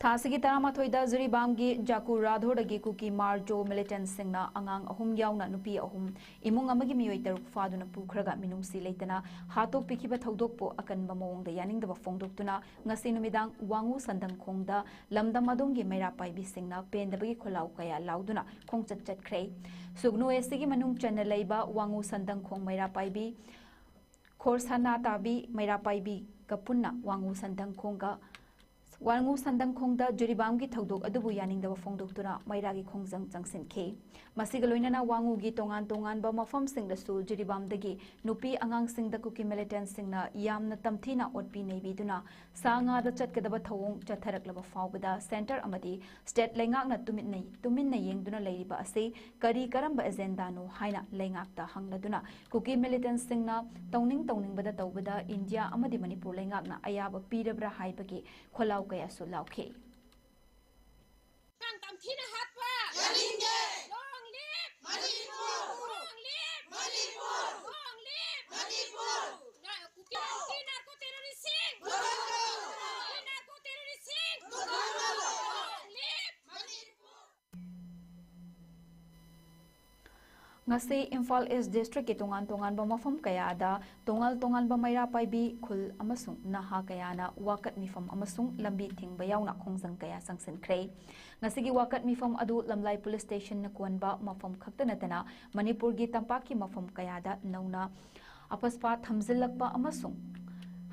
ꯊꯥ ꯑꯁꯤꯒꯤ ꯇꯔꯥꯃꯥꯊꯣꯏꯗ ꯖꯤꯔꯤꯕꯥꯝꯒꯤ ꯖꯥꯀꯨ ꯔꯥꯙꯣꯔꯗꯒꯤ ꯀꯨꯀꯤ ꯃꯥꯔꯖꯣ ꯃꯤꯂꯤꯇꯦꯟꯠꯁꯤꯡꯅ ꯑꯉꯥꯡ ꯑꯍꯨꯝ ꯌꯥꯎꯅ ꯅꯨꯄꯤ ꯑꯍꯨꯝ, ꯏꯃꯨꯡ ꯑꯃꯒꯤ ꯃꯤꯑꯣꯏ ꯇꯔꯨꯛ ꯐꯥꯗꯨꯅ ꯄꯨꯈ꯭ꯔꯒ ꯃꯤꯅꯨꯡꯁꯤ ꯂꯩꯇꯅ ꯍꯥꯠꯇꯣꯛꯄꯤꯈꯤꯕ ꯊꯧꯗꯣꯛꯄꯨ ꯑꯀꯟꯕ ꯃꯑꯣꯡꯗ ꯌꯥꯅꯤꯡꯗꯕ ꯐꯣꯡꯗꯣꯛꯇꯨꯅ ꯉꯁꯤ ꯅꯨꯃꯤꯗꯥꯡ ꯋꯥꯉꯨ ꯁꯟꯗꯪꯈꯣꯡꯗ ꯂꯝꯗꯝ ꯑꯗꯣꯝꯒꯤ ꯃꯩꯔꯥ ꯄꯥꯏꯕꯤꯁꯤꯡꯅ ꯄꯦꯟꯗꯕꯒꯤ ꯈꯣꯜꯂꯥꯎ ꯀꯌꯥ ꯂꯥꯎꯗꯨꯅ ꯈꯣꯡꯆꯠ ꯆꯠꯈ꯭ꯔꯦ꯫ ꯁꯨꯒꯅꯨ ꯑꯦꯁ ꯁꯤꯒꯤ ꯃꯅꯨꯡ ꯆꯟꯅ ꯂꯩꯕ ꯋꯥꯉꯨ ꯁꯟꯗꯪꯈꯣꯡ ꯃꯩꯔꯥ ꯄꯥꯏꯕꯤ, ꯈꯣꯔꯁꯥꯅꯥ ꯇꯥꯕꯤ ꯃꯩꯔꯥ ꯄꯥꯏꯕꯤꯒ ꯄꯨꯟꯅ ꯋꯥꯉꯨ ꯁꯟꯗꯪꯈꯣꯡꯒ ꯋꯥꯉꯨ ꯁꯟꯗꯪꯈꯣꯡꯗ ꯖꯤꯔꯤꯕꯥꯝꯒꯤ ꯊꯧꯗꯣꯛ ꯑꯗꯨꯕꯨ ꯌꯥꯅꯤꯡꯗꯕ ꯐꯣꯡꯗꯣꯛꯇꯨꯅ ꯃꯩꯔꯥꯒꯤ ꯈꯣꯡꯖꯪ ꯆꯪꯁꯤꯟꯈꯤ꯫ ꯃꯁꯤꯒ ꯂꯣꯏꯅꯅ ꯋꯥꯉꯨꯒꯤ ꯇꯣꯉꯥꯟ ꯇꯣꯉꯥꯟꯕ ꯃꯐꯝꯁꯤꯡꯗꯁꯨ ꯖꯤꯔꯤꯕꯥꯝꯗꯒꯤ ꯅꯨꯄꯤ ꯑꯉꯥꯡꯁꯤꯡꯗ ꯀꯨꯀꯤ ꯃꯤꯂꯤꯇꯦꯟꯠꯁꯤꯡꯅ ꯌꯥꯝꯅ ꯇꯝꯊꯤꯅ ꯑꯣꯠꯄꯤ ꯅꯩꯕꯤꯗꯨꯅ ꯁꯥ ꯉꯥꯗ ꯆꯠꯀꯗꯕ ꯊꯧꯑꯣꯡ ꯆꯠꯊꯔꯛꯂꯕ ꯐꯥꯎꯕꯗ ꯁꯦꯟꯇꯔ ꯑꯃꯗꯤ ꯁ꯭ꯇꯦꯠ ꯂꯩꯉꯥꯛꯅ ꯇꯨꯃꯤꯟꯅ, ꯇꯨꯃꯤꯟꯅ ꯌꯦꯡꯗꯨꯅ ꯂꯩꯔꯤꯕ ꯑꯁꯤ ꯀꯔꯤ ꯀꯔꯝꯕ ꯑꯦꯖꯦꯟꯗꯥꯅꯣ ꯍꯥꯏꯅ ꯂꯩꯉꯥꯛꯇ ꯍꯪꯂꯗꯨꯅ ꯀꯨꯀꯤ ꯃꯤꯂꯤꯇꯦꯟꯠꯁꯤꯡꯅ ꯇꯧꯅꯤꯡ ꯇꯧꯅꯤꯡꯕꯗ ꯇꯧꯕꯗ ꯏꯟꯗꯤꯌꯥ ꯑꯃꯗꯤ ꯃꯅꯤꯄꯨꯔ ꯂꯩꯉꯥꯛꯅ ꯑꯌꯥꯕ ꯄꯤꯔꯕ꯭ꯔꯥ ꯍꯥꯏꯕꯒꯤ ꯈꯣꯜꯂꯥꯎ ꯀꯌꯥꯁꯨ ꯂꯥꯎꯈꯤ꯫ ꯇꯝꯊꯤꯅ ꯍꯥꯠꯄ ꯌꯥꯅꯤꯡꯗꯦ꯫ Long live Manipur! Long live Manipur! Long live Manipur! ꯀꯨꯀꯤ, ꯀꯨꯀꯤ narco terroristꯁꯤꯡ! ꯃꯨꯊꯠꯂꯨ! ꯀꯨꯀꯤ narco terroristꯁꯤꯡ! ꯃꯨꯊꯠꯂꯨ! Long live Manipur! ꯉꯁꯤ ꯏꯝꯐꯥꯜ ꯏꯁ ꯗꯤꯁꯇ꯭ꯔꯤꯛꯀꯤ ꯇꯣꯉꯥꯟ ꯇꯣꯉꯥꯟꯕ ꯃꯐꯝ ꯀꯌꯥꯗ ꯇꯣꯉꯥꯟ ꯇꯣꯉꯥꯟꯕ ꯃꯩꯔꯥ ꯄꯥꯏꯕꯤ ꯈꯨꯜ ꯑꯃꯁꯨꯡ ꯅꯍꯥ ꯀꯌꯥꯅ ꯋꯥꯀꯠ ꯃꯤꯐꯝ ꯑꯃꯁꯨꯡ ꯂꯝꯕꯤ ꯊꯤꯡꯕ ꯌꯥꯎꯅ ꯈꯣꯡꯖꯪ ꯀꯌꯥ ꯆꯪꯁꯤꯟꯈ꯭ꯔꯦ꯫ ꯉꯁꯤꯒꯤ ꯋꯥꯀꯠ ꯃꯤꯐꯝ ꯑꯗꯨ ꯂꯝꯂꯥꯏ ꯄꯨꯂꯤꯁ ꯁ꯭ꯇꯦꯁꯟꯅ ꯀꯣꯟꯕ ꯃꯐꯝ ꯈꯛꯇ ꯅꯠꯇꯅ ꯃꯅꯤꯄꯨꯔꯒꯤ ꯇꯝꯄꯥꯛꯀꯤ ꯃꯐꯝ ꯀꯌꯥꯗ ꯅꯧꯅ ꯑꯄꯁꯄꯥ ꯊꯝꯖꯤꯜꯂꯛꯄ ꯑꯃꯁꯨꯡ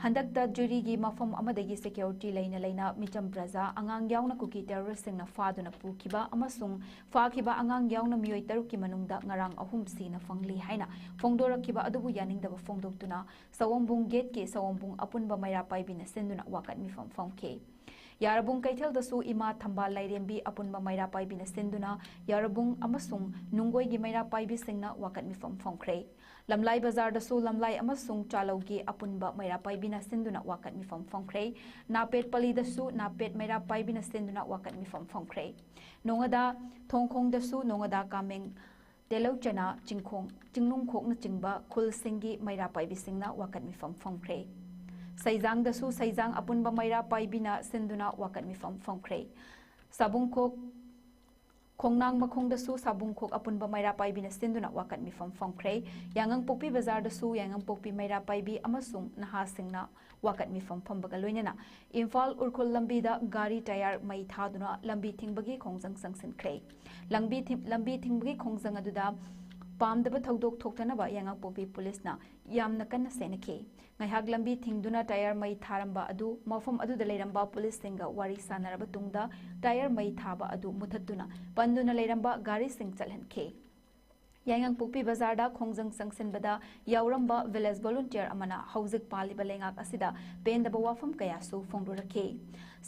ꯍꯟꯗꯛꯇ ꯖꯤꯔꯤꯒꯤ ꯃꯐꯝ ꯑꯃꯗꯒꯤ ꯁꯦꯀ꯭ꯌꯨꯔꯤꯇꯤ ꯂꯩꯅ ꯂꯩꯅ ꯃꯤꯆꯝ ꯄ꯭ꯔꯖꯥ ꯑꯉꯥꯡ ꯌꯥꯎꯅ ꯀꯨꯀꯤ ꯇꯦꯔꯣꯔꯤꯁꯁꯤꯡꯅ ꯐꯥꯗꯨꯅ ꯄꯨꯈꯤꯕ ꯑꯃꯁꯨꯡ ꯐꯥꯈꯤꯕ ꯑꯉꯥꯡ ꯌꯥꯎꯅ ꯃꯤꯑꯣꯏ ꯇꯔꯨꯛꯀꯤ ꯃꯅꯨꯡꯗ ꯉꯔꯥꯡ ꯑꯍꯨꯝ ꯁꯤꯅ ꯐꯪꯂꯤ ꯍꯥꯏꯅ ꯐꯣꯡꯗꯣꯔꯛꯈꯤꯕ ꯑꯗꯨꯕꯨ ꯌꯥꯅꯤꯡꯗꯕ ꯐꯣꯡꯗꯣꯛꯇꯨꯅ ꯁꯑꯣꯝꯕꯨꯡ ꯒꯦꯠꯀꯤ ꯁꯑꯣꯝꯕꯨꯡ ꯑꯄꯨꯟꯕ ꯃꯩꯔꯥ ꯄꯥꯏꯕꯤꯅ ꯁꯤꯟꯗꯨꯅ ꯋꯥꯀꯠ ꯃꯤꯐꯝ ꯐꯣꯡꯈꯤ꯫ ꯌꯥꯔꯕꯨꯡ ꯀꯩꯊꯦꯜꯗꯁꯨ ꯏꯃꯥ ꯊꯝꯕꯥꯜ ꯂꯥꯏꯔꯦꯝꯕꯤ ꯑꯄꯨꯟꯕ ꯃꯩꯔꯥ ꯄꯥꯏꯕꯤꯅ ꯁꯤꯟꯗꯨꯅ ꯌꯥꯔꯕꯨꯡ ꯑꯃꯁꯨꯡ ꯅꯨꯡꯒꯣꯏꯒꯤ ꯃꯩꯔꯥ ꯄꯥꯏꯕꯤꯁꯤꯡꯅ ꯋꯥꯀꯠ ꯃꯤꯐꯝ ꯐꯣꯡꯈ꯭ꯔꯦ꯫ ꯂꯝꯂꯥꯏ ꯕꯖꯥꯔꯗꯁꯨ ꯂꯝꯂꯥꯏ ꯑꯃꯁꯨꯡ ꯆꯥꯂꯧꯒꯤ ꯑꯄꯨꯟꯕ ꯃꯩꯔꯥ ꯄꯥꯏꯕꯤꯅ ꯁꯤꯟꯗꯨꯅ ꯋꯥꯀꯠ ꯃꯤꯐꯝ ꯐꯣꯡꯈ꯭ꯔꯦ꯫ ꯅꯥꯄꯦꯠ ꯄꯂꯤꯗꯁꯨ ꯅꯥꯄꯦꯠ ꯃꯩꯔꯥ ꯄꯥꯏꯕꯤꯅ ꯁꯤꯟꯗꯨꯅ ꯋꯥꯀꯠ ꯃꯤꯐꯝ ꯐꯣꯡꯈ꯭ꯔꯦ꯫ ꯅꯣꯉꯥꯗꯥ ꯊꯣꯡꯈꯣꯡꯗꯁꯨ ꯅꯣꯉꯥꯗꯥ ꯀꯥꯃꯦꯡ, ꯇꯦꯂꯧꯆꯅꯥ, ꯆꯤꯡꯈꯣꯡ, ꯆꯤꯡꯅꯨꯡꯈꯣꯛꯅꯆꯤꯡꯕ ꯈꯨꯜꯁꯤꯡꯒꯤ ꯃꯩꯔꯥ ꯄꯥꯏꯕꯤꯁꯤꯡꯅ ꯋꯥꯀꯠ ꯃꯤꯐꯝ ꯐꯣꯡꯈ꯭ꯔꯦ꯫ ꯁꯩꯖꯥꯡꯗꯁꯨ ꯁꯩꯖꯥꯡ ꯑꯄꯨꯟꯕ ꯃꯩꯔꯥ ꯄꯥꯏꯕꯤꯅ ꯁꯤꯟꯗꯨꯅ ꯋꯥꯀꯠ ꯃꯤꯐꯝ ꯐꯣꯡꯈ꯭ꯔꯦ꯫ ꯁꯥꯕꯨꯡꯈꯣꯛ ꯈꯣꯡꯅꯥꯡ ꯃꯈꯣꯡꯗꯁꯨ ꯁꯥꯕꯨꯡꯈꯣꯛ ꯑꯄꯨꯟꯕ ꯃꯩꯔꯥ ꯄꯥꯏꯕꯤꯅ ꯁꯤꯟꯗꯨꯅ ꯋꯥꯀꯠ ꯃꯤꯐꯝ ꯐꯣꯡꯈ꯭ꯔꯦ꯫ ꯌꯥꯉꯪꯄꯣꯛꯄꯤ ꯕꯖꯥꯔꯗꯁꯨ ꯌꯥꯉꯪꯄꯣꯛꯄꯤ ꯃꯩꯔꯥ ꯄꯥꯏꯕꯤ ꯑꯃꯁꯨꯡ ꯅꯍꯥꯁꯤꯡꯅ ꯋꯥꯀꯠ ꯃꯤꯐꯝ ꯐꯝꯕꯒ ꯂꯣꯏꯅꯅ ꯏꯝꯐꯥꯜ ꯎꯔꯈꯨꯜ ꯂꯝꯕꯤꯗ ꯒꯥꯔꯤ ꯇꯌꯥꯔ ꯃꯩ ꯊꯥꯗꯨꯅ ꯂꯝꯕꯤ ꯊꯤꯡꯕꯒꯤ ꯈꯣꯡꯖꯪ ꯆꯪꯁꯤꯟꯈ꯭ꯔꯦ꯫ ꯂꯝꯕꯤ ꯊꯤꯡ-, ꯂꯝꯕꯤ ꯊꯤꯡꯕꯒꯤ ꯈꯣꯡꯖꯪ ꯑꯗꯨꯗ ꯄꯥꯝꯗꯕ ꯊꯧꯗꯣꯛ ꯊꯣꯛꯇꯅꯕ ꯌꯥꯏꯉꯪꯄꯣꯛꯄꯤ ꯄꯨꯂꯤꯁꯅ ꯌꯥꯝꯅ ꯀꯟꯅ ꯁꯦꯟꯅꯈꯤ꯫ ꯉꯥꯏꯍꯥꯛ ꯂꯝꯕꯤ ꯊꯤꯡꯗꯨꯅ ꯇꯥꯌꯔ ꯃꯩ ꯊꯥꯔꯝꯕ ꯑꯗꯨ ꯃꯐꯝ ꯑꯗꯨꯗ ꯂꯩꯔꯝꯕ ꯄꯨꯂꯤꯁꯁꯤꯡꯒ ꯋꯥꯔꯤ ꯁꯥꯟꯅꯔꯕ ꯇꯨꯡꯗ ꯇꯥꯌꯔ ꯃꯩ ꯊꯥꯕ ꯑꯗꯨ ꯃꯨꯊꯠꯇꯨꯅ ꯄꯟꯗꯨꯅ ꯂꯩꯔꯝꯕ ꯒꯥꯔꯤꯁꯤꯡ ꯆꯠꯍꯟꯈꯤ꯫ ꯌꯥꯏꯉꯪꯄꯣꯛꯄꯤ ꯕꯖꯥꯔꯗ ꯈꯣꯡꯖꯪ ꯆꯪꯁꯤꯟꯕꯗ ꯌꯥꯎꯔꯝꯕ village volunteer ꯑꯃꯅ ꯍꯧꯖꯤꯛ ꯄꯥꯜꯂꯤꯕ ꯂꯩꯉꯥꯛ ꯑꯁꯤꯗ ꯄꯦꯟꯗꯕ ꯋꯥꯐꯝ ꯀꯌꯥꯁꯨ ꯐꯣꯡꯗꯣꯔꯛꯈꯤ꯫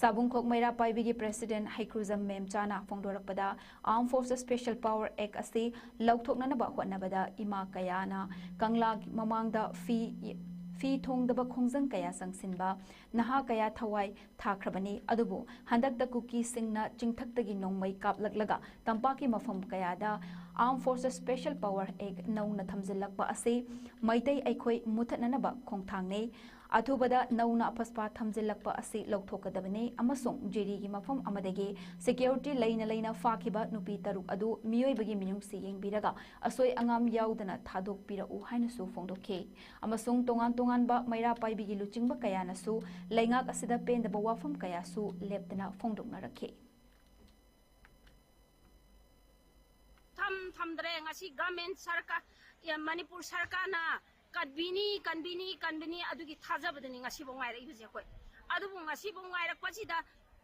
ꯁꯥꯕꯨꯡꯈꯣꯛ ꯃꯩꯔꯥ ꯄꯥꯏꯕꯤꯒꯤ president ꯍꯩꯀ꯭ꯔꯨꯖꯝ ꯃꯦꯝꯆꯥꯅ ꯐꯣꯡꯗꯣꯔꯛꯄꯗ, Armed Forces Special Power Act ꯑꯁꯤ ꯂꯧꯊꯣꯛꯅꯅꯕ ꯍꯣꯠꯅꯕꯗ ꯏꯃꯥ ꯀꯌꯥꯅ ꯀꯪꯂꯥꯒꯤ ꯃꯃꯥꯡꯗ ꯐꯤ, ꯐꯤ ꯊꯣꯡꯗꯕ ꯈꯣꯡꯖꯪ ꯀꯌꯥ ꯆꯪꯁꯤꯟꯕ, ꯅꯍꯥ ꯀꯌꯥ ꯊꯋꯥꯏ ꯊꯥꯈ꯭ꯔꯕꯅꯤ꯫ ꯑꯗꯨꯕꯨ ꯍꯟꯗꯛꯇ ꯀꯨꯀꯤꯁꯤꯡꯅ ꯆꯤꯡꯊꯛꯇꯒꯤ ꯅꯣꯡꯃꯩ ꯀꯥꯞꯂꯛꯂꯒ ꯇꯝꯄꯥꯛꯀꯤ ꯃꯐꯝ ꯀꯌꯥꯗ Armed Forces Special Power Act ꯅꯧꯅ ꯊꯝꯖꯤꯜꯂꯛꯄ ꯑꯁꯤ ꯃꯩꯇꯩ ꯑꯩꯈꯣꯏ ꯃꯨꯊꯠꯅꯅꯕ ꯈꯣꯡꯊꯥꯡꯅꯤ꯫ ꯑꯊꯨꯕꯗ ꯅꯧꯅ ꯑꯐꯁꯄꯥ ꯊꯝꯖꯤꯜꯂꯛꯄ ꯑꯁꯤ ꯂꯧꯊꯣꯛꯀꯗꯕꯅꯤ ꯑꯃꯁꯨꯡ ꯖꯤꯔꯤꯒꯤ ꯃꯐꯝ ꯑꯃꯗꯒꯤ security ꯂꯩꯅ ꯂꯩꯅ ꯐꯥꯈꯤꯕ ꯅꯨꯄꯤ ꯇꯔꯨꯛ ꯑꯗꯨ ꯃꯤꯑꯣꯏꯕꯒꯤ ꯃꯤꯅꯨꯡꯁꯤ ꯌꯦꯡꯕꯤꯔꯒ ꯑꯁꯣꯏ ꯑꯉꯥꯝ ꯌꯥꯎꯗꯅ ꯊꯥꯗꯣꯛꯄꯤꯔꯛꯎ ꯍꯥꯏꯅꯁꯨ ꯐꯣꯡꯗꯣꯛꯈꯤ꯫ ꯑꯃꯁꯨꯡ ꯇꯣꯉꯥꯟ ꯇꯣꯉꯥꯟꯕ ꯃꯩꯔꯥ ꯄꯥꯏꯕꯤꯒꯤ ꯂꯨꯆꯤꯡꯕ ꯀꯌꯥꯅꯁꯨ ꯂꯩꯉꯥꯛ ꯑꯁꯤꯗ ꯄꯦꯟꯗꯕ ꯋꯥꯐꯝ ꯀꯌꯥꯁꯨ ꯂꯦꯞꯇꯅ ꯐꯣꯡꯗꯣꯛꯅꯔꯛꯈꯤ꯫ ꯊꯝ ꯊꯝꯗ꯭ꯔꯦ꯫ ꯉꯁꯤ government ꯁꯔꯀꯥꯔ, ꯑꯦ, ꯃꯅꯤꯄꯨꯔ ꯁꯔꯀꯥꯔꯅ ꯀꯟꯕꯤꯅꯤ, ꯀꯟꯕꯤꯅꯤ, ꯀꯟꯕꯤꯅꯤ, ꯑꯗꯨꯒꯤ ꯊꯥꯖꯕꯗꯨꯅꯤ ꯉꯁꯤꯐꯥꯎ ꯉꯥꯏꯔꯛꯏꯕꯁꯦ ꯑꯩꯈꯣꯏ꯫ ꯑꯗꯨꯕꯨ ꯉꯁꯤꯐꯥꯎ ꯉꯥꯏꯔꯛꯄꯁꯤꯗ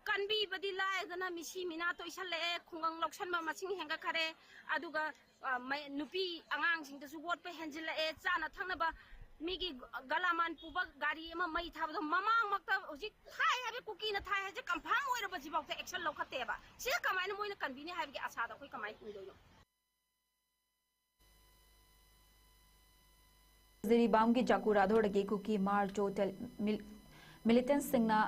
ꯀꯟꯕꯤꯕꯗꯤ ꯂꯥꯏꯗꯅ ꯃꯤꯁꯤ ꯃꯤꯅꯥ ꯇꯣꯏꯁꯜꯂꯛꯑꯦ, ꯈꯨꯡꯒꯪ ꯂꯧꯁꯟꯕ ꯃꯁꯤꯡ ꯍꯦꯟꯒꯠꯈꯔꯦ, ꯑꯗꯨꯒ, ꯑ, ꯃꯩ-, ꯅꯨꯄꯤ ꯑꯉꯥꯡꯁꯤꯡꯗꯁꯨ ꯋꯣꯠꯄ ꯍꯦꯟꯖꯤꯜꯂꯛꯑꯦ, ꯆꯥꯅ ꯊꯛꯅꯕ ꯃꯤꯒꯤ ꯒꯂꯥꯃꯥꯟ ꯄꯨꯕ ꯒꯥꯔꯤ ꯑꯃ ꯃꯩ ꯊꯥꯕꯗꯣ ꯃꯃꯥꯡꯃꯛꯇ ꯍꯧꯖꯤꯛ ꯊꯥꯏ ꯍꯥꯏꯕ ꯀꯨꯀꯤꯅ ꯊꯥꯏ ꯍꯥꯏꯁꯦ confirm ꯑꯣꯏꯔꯕꯁꯤꯐꯥꯎꯗ action ꯂꯧꯈꯠꯇꯦꯕ꯫ ꯁꯤꯗ ꯀꯃꯥꯏꯅ ꯃꯣꯏꯅ ꯀꯟꯕꯤꯅꯤ ꯍꯥꯏꯕꯒꯤ ꯑꯁꯥꯗ ꯑꯩꯈꯣꯏ ꯀꯃꯥꯏꯅ ꯍꯤꯡꯗꯣꯏꯅꯣ? ꯖꯤꯔꯤꯕꯥꯝꯒꯤ ꯖꯥꯀꯨꯔꯥꯗꯣꯔꯗꯒꯤ ꯀꯨꯀꯤ ꯃꯥꯔꯆꯣ ꯇꯦꯜ-, ꯃꯤꯜ-, militantꯁꯤꯡꯅ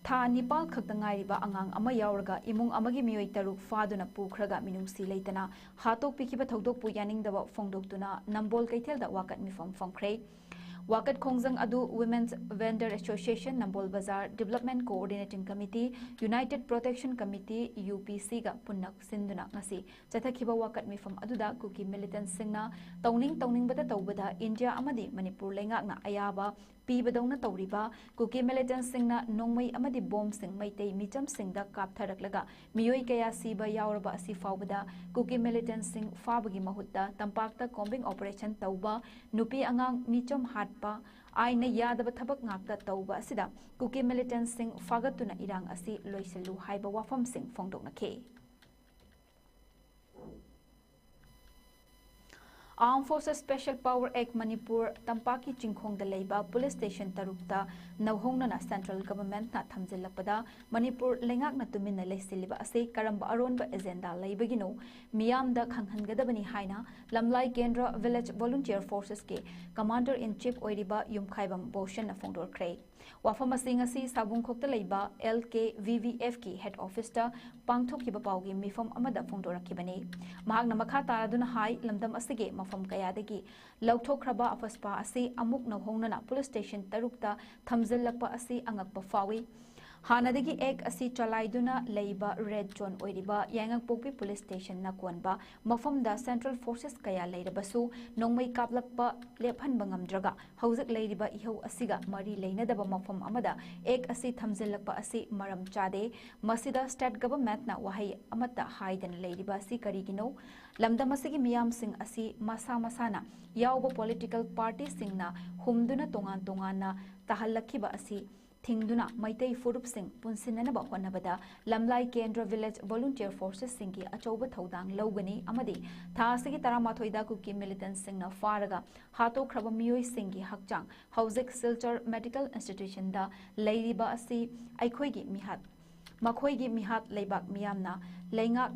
ꯊꯥ ꯅꯤꯄꯥꯜ ꯈꯛꯇ ꯉꯥꯏꯔꯤꯕ ꯑꯉꯥꯡ ꯑꯃ ꯌꯥꯎꯔꯒ ꯏꯃꯨꯡ ꯑꯃꯒꯤ ꯃꯤꯑꯣꯏ ꯇꯔꯨꯛ ꯐꯥꯗꯨꯅ ꯄꯨꯈ꯭ꯔꯒ ꯃꯤꯅꯨꯡꯁꯤ ꯂꯩꯇꯅ ꯍꯥꯠꯇꯣꯛꯄꯤꯈꯤꯕ ꯊꯧꯗꯣꯛꯄꯨ ꯌꯥꯅꯤꯡꯗꯕ ꯐꯣꯡꯗꯣꯛꯇꯨꯅ ꯅꯝꯕꯣꯜ ꯀꯩꯊꯦꯜꯗ ꯋꯥꯀꯠ ꯃꯤꯐꯝ ꯐꯝꯈ꯭ꯔꯦ꯫ ꯋꯥꯀꯠ ꯈꯣꯡꯖꯪ ꯑꯗꯨ Women's Vendor Association, ꯅꯝꯕꯣꯜ ꯕꯖꯥꯔ Development Coordinating Committee, United Protection Committee, UPCꯒ ꯄꯨꯟꯅ ꯁꯤꯟꯗꯨꯅ ꯉꯁꯤ ꯆꯠꯊꯈꯤꯕ ꯋꯥꯀꯠ ꯃꯤꯐꯝ ꯑꯗꯨꯗ ꯀꯨꯀꯤ militantꯁꯤꯡꯅ ꯇꯧꯅꯤꯡ ꯇꯧꯅꯤꯡꯕꯗ ꯇꯧꯕꯗ ꯏꯟꯗꯤꯌꯥ ꯑꯃꯗꯤ ꯃꯅꯤꯄꯨꯔ ꯂꯩꯉꯥꯛꯅ ꯑꯌꯥꯕ ꯄꯤꯕꯗꯧꯅ ꯇꯧꯔꯤꯕ ꯀꯨꯀꯤ ꯃꯤꯂꯤꯇꯦꯟꯠꯁꯤꯡꯅ ꯅꯣꯡꯃꯩ ꯑꯃꯗꯤ ꯕꯣꯝꯁꯤꯡ ꯃꯩꯇꯩ ꯃꯤꯆꯝꯁꯤꯡꯗ ꯀꯥꯞꯊꯔꯛꯂꯒ ꯃꯤꯑꯣꯏ ꯀꯌꯥ ꯁꯤꯕ ꯌꯥꯎꯔꯕ ꯑꯁꯤ ꯐꯥꯎꯕꯗ ꯀꯨꯀꯤ ꯃꯤꯂꯤꯇꯦꯟꯠꯁꯤꯡ ꯐꯥꯕꯒꯤ ꯃꯍꯨꯠꯇ ꯇꯝꯄꯥꯛꯇ ꯀꯣꯝꯕꯤꯡ ꯑꯣꯄꯔꯦꯁꯟ ꯇꯧꯕ, ꯅꯨꯄꯤ ꯑꯉꯥꯡ ꯃꯤꯆꯝ ꯍꯥꯠꯄ, ꯑꯥꯏꯟꯅ ꯌꯥꯗꯕ ꯊꯕꯛ ꯉꯥꯛꯇ ꯇꯧꯕ ꯑꯁꯤꯗ ꯀꯨꯀꯤ ꯃꯤꯂꯤꯇꯦꯟꯠꯁꯤꯡ ꯐꯥꯒꯠꯇꯨꯅ ꯏꯔꯥꯡ ꯑꯁꯤ ꯂꯣꯏꯁꯤꯜꯂꯨ ꯍꯥꯏꯕ ꯋꯥꯐꯝꯁꯤꯡ ꯐꯣꯡꯗꯣꯛꯅꯈꯤ꯫ Armed Forces Special Power Act Manipur ꯇꯝꯄꯥꯛꯀꯤ ꯆꯤꯡꯈꯣꯡꯗ ꯂꯩꯕ ꯄꯨꯂꯤꯁ ꯁ꯭ꯇꯦꯁꯟ ꯇꯔꯨꯛꯇ ꯅꯧꯍꯧꯅꯅ ꯁꯦꯟꯇ꯭ꯔꯦꯜ ꯒꯚꯔꯟꯃꯦꯟꯠꯅ ꯊꯝꯖꯤꯜꯂꯛꯄꯗ ꯃꯅꯤꯄꯨꯔ ꯂꯩꯉꯥꯛꯅ ꯇꯨꯃꯤꯟꯅ ꯂꯩꯁꯤꯜꯂꯤꯕ ꯑꯁꯤ ꯀꯔꯝꯕ ꯑꯔꯣꯟꯕ ꯑꯦꯖꯦꯟꯗꯥ ꯂꯩꯕꯒꯤꯅꯣ? ꯃꯤꯌꯥꯝꯗ ꯈꯪꯍꯟꯒꯗꯕꯅꯤ ꯍꯥꯏꯅ ꯂꯝꯂꯥꯏ ꯀꯦꯟꯗ꯭ꯔ Village Volunteer Forcesꯀꯤ Commander in Chief ꯑꯣꯏꯔꯤꯕ ꯌꯨꯝꯈꯥꯏꯕꯝ ꯕꯣꯁꯟꯅ ꯐꯣꯡꯗꯣꯛꯈ꯭ꯔꯦ꯫ ꯋꯥꯐꯝ ꯑꯁꯤ ꯉꯁꯤ ꯁꯥꯕꯨꯡꯈꯣꯛꯇ ꯂꯩꯕ L K V V Fꯀꯤ head officeꯇ ꯄꯥꯡꯊꯣꯛꯈꯤꯕ ꯄꯥꯎꯒꯤ ꯃꯤꯐꯝ ꯑꯃꯗ ꯐꯣꯡꯗꯣꯔꯛꯈꯤꯕꯅꯤ꯫ ꯃꯍꯥꯛꯅ ꯃꯈꯥ ꯇꯥꯔꯗꯨꯅ ꯍꯥꯏ, ꯂꯝꯗꯝ ꯑꯁꯤꯒꯤ ꯃꯐꯝ ꯀꯌꯥꯗꯒꯤ ꯂꯧꯊꯣꯛꯈ꯭ꯔꯕ ꯑꯐꯁꯄꯥ ꯑꯁꯤ ꯑꯃꯨꯛ ꯅꯧꯍꯧꯅꯅ ꯄꯨꯂꯤꯁ ꯁ꯭ꯇꯦꯁꯟ ꯇꯔꯨꯛꯇ ꯊꯝꯖꯤꯜꯂꯛꯄ ꯑꯁꯤ ꯑꯉꯛꯄ ꯐꯥꯎꯏ꯫ ꯍꯥꯟꯅꯗꯒꯤ ꯑꯦꯛ ꯑꯁꯤ ꯆꯂꯥꯏꯗꯨꯅ ꯂꯩꯕ ꯔꯦꯗ ꯖꯣꯟ ꯑꯣꯏꯔꯤꯕ ꯌꯥꯏꯉꯪꯄꯣꯛꯄꯤ ꯄꯨꯂꯤꯁ ꯁ꯭ꯇꯦꯁꯟꯅ ꯀꯣꯟꯕ ꯃꯐꯝꯗ ꯁꯦꯟꯇ꯭ꯔꯦꯜ ꯐꯣꯔꯁꯦꯁ ꯀꯌꯥ ꯂꯩꯔꯕꯁꯨ ꯅꯣꯡꯃꯩ ꯀꯥꯞꯂꯛꯄ ꯂꯦꯞꯍꯟꯕ ꯉꯝꯗ꯭ꯔꯒ ꯍꯧꯖꯤꯛ ꯂꯩꯔꯤꯕ ꯏꯍꯧ ꯑꯁꯤꯒ ꯃꯔꯤ ꯂꯩꯅꯗꯕ ꯃꯐꯝ ꯑꯃꯗ ꯑꯦꯛ ꯑꯁꯤ ꯊꯝꯖꯤꯜꯂꯛꯄ ꯑꯁꯤ ꯃꯔꯝ ꯆꯥꯗꯦ꯫ ꯃꯁꯤꯗ ꯁ꯭ꯇꯦꯠ ꯒꯚꯔꯟꯃꯦꯟꯠꯅ ꯋꯥꯍꯩ ꯑꯃꯠꯇ ꯍꯥꯏꯗꯅ ꯂꯩꯔꯤꯕ ꯑꯁꯤ ꯀꯔꯤꯒꯤꯅꯣ? ꯂꯝꯗꯝ ꯑꯁꯤꯒꯤ ꯃꯤꯌꯥꯝꯁꯤꯡ ꯑꯁꯤ ꯃꯁꯥ ꯃꯁꯥꯅ ꯌꯥꯎꯕ ꯄꯣꯂꯤꯇꯤꯀꯦꯜ ꯄꯥꯔꯇꯤꯁꯤꯡꯅ ꯍꯨꯝꯗꯨꯅ ꯇꯣꯉꯥꯟ ꯇꯣꯉꯥꯟꯅ ꯇꯥꯍꯜꯂꯛꯈꯤꯕ ꯑꯁꯤ ꯊꯤꯡꯗꯨꯅ ꯃꯩꯇꯩ ꯐꯨꯔꯨꯞꯁꯤꯡ ꯄꯨꯟꯁꯤꯟꯅꯅꯕ ꯍꯣꯠꯅꯕꯗ ꯂꯝꯂꯥꯏ ꯀꯦꯟꯗ꯭ꯔ Village Volunteer Forcesꯁꯤꯡꯒꯤ ꯑꯆꯧꯕ ꯊꯧꯗꯥꯡ ꯂꯧꯒꯅꯤ ꯑꯃꯗꯤ ꯊꯥ ꯑꯁꯤꯒꯤ ꯇꯔꯥꯃꯥꯊꯣꯏꯗ ꯀꯨꯀꯤ ꯃꯤꯂꯤꯇꯦꯟꯠꯁꯤꯡꯅ ꯐꯥꯔꯒ ꯍꯥꯠꯇꯣꯛꯈ꯭ꯔꯕ ꯃꯤꯑꯣꯏꯁꯤꯡꯒꯤ ꯍꯛꯆꯥꯡ ꯍꯧꯖꯤꯛ ꯁꯤꯜꯆꯔ ꯃꯦꯗꯤꯀꯦꯜ ꯏꯟꯁꯇꯤꯇ꯭ꯌꯨꯁꯟꯗ ꯂꯩꯔꯤꯕ ꯑꯁꯤ ꯑꯩꯈꯣꯏꯒꯤ ꯃꯤꯍꯥꯠ, ꯃꯈꯣꯏꯒꯤ ꯃꯤꯍꯥꯠ ꯂꯩꯕꯥꯛ ꯃꯤꯌꯥꯝꯅ ꯂꯩꯉꯥꯛ,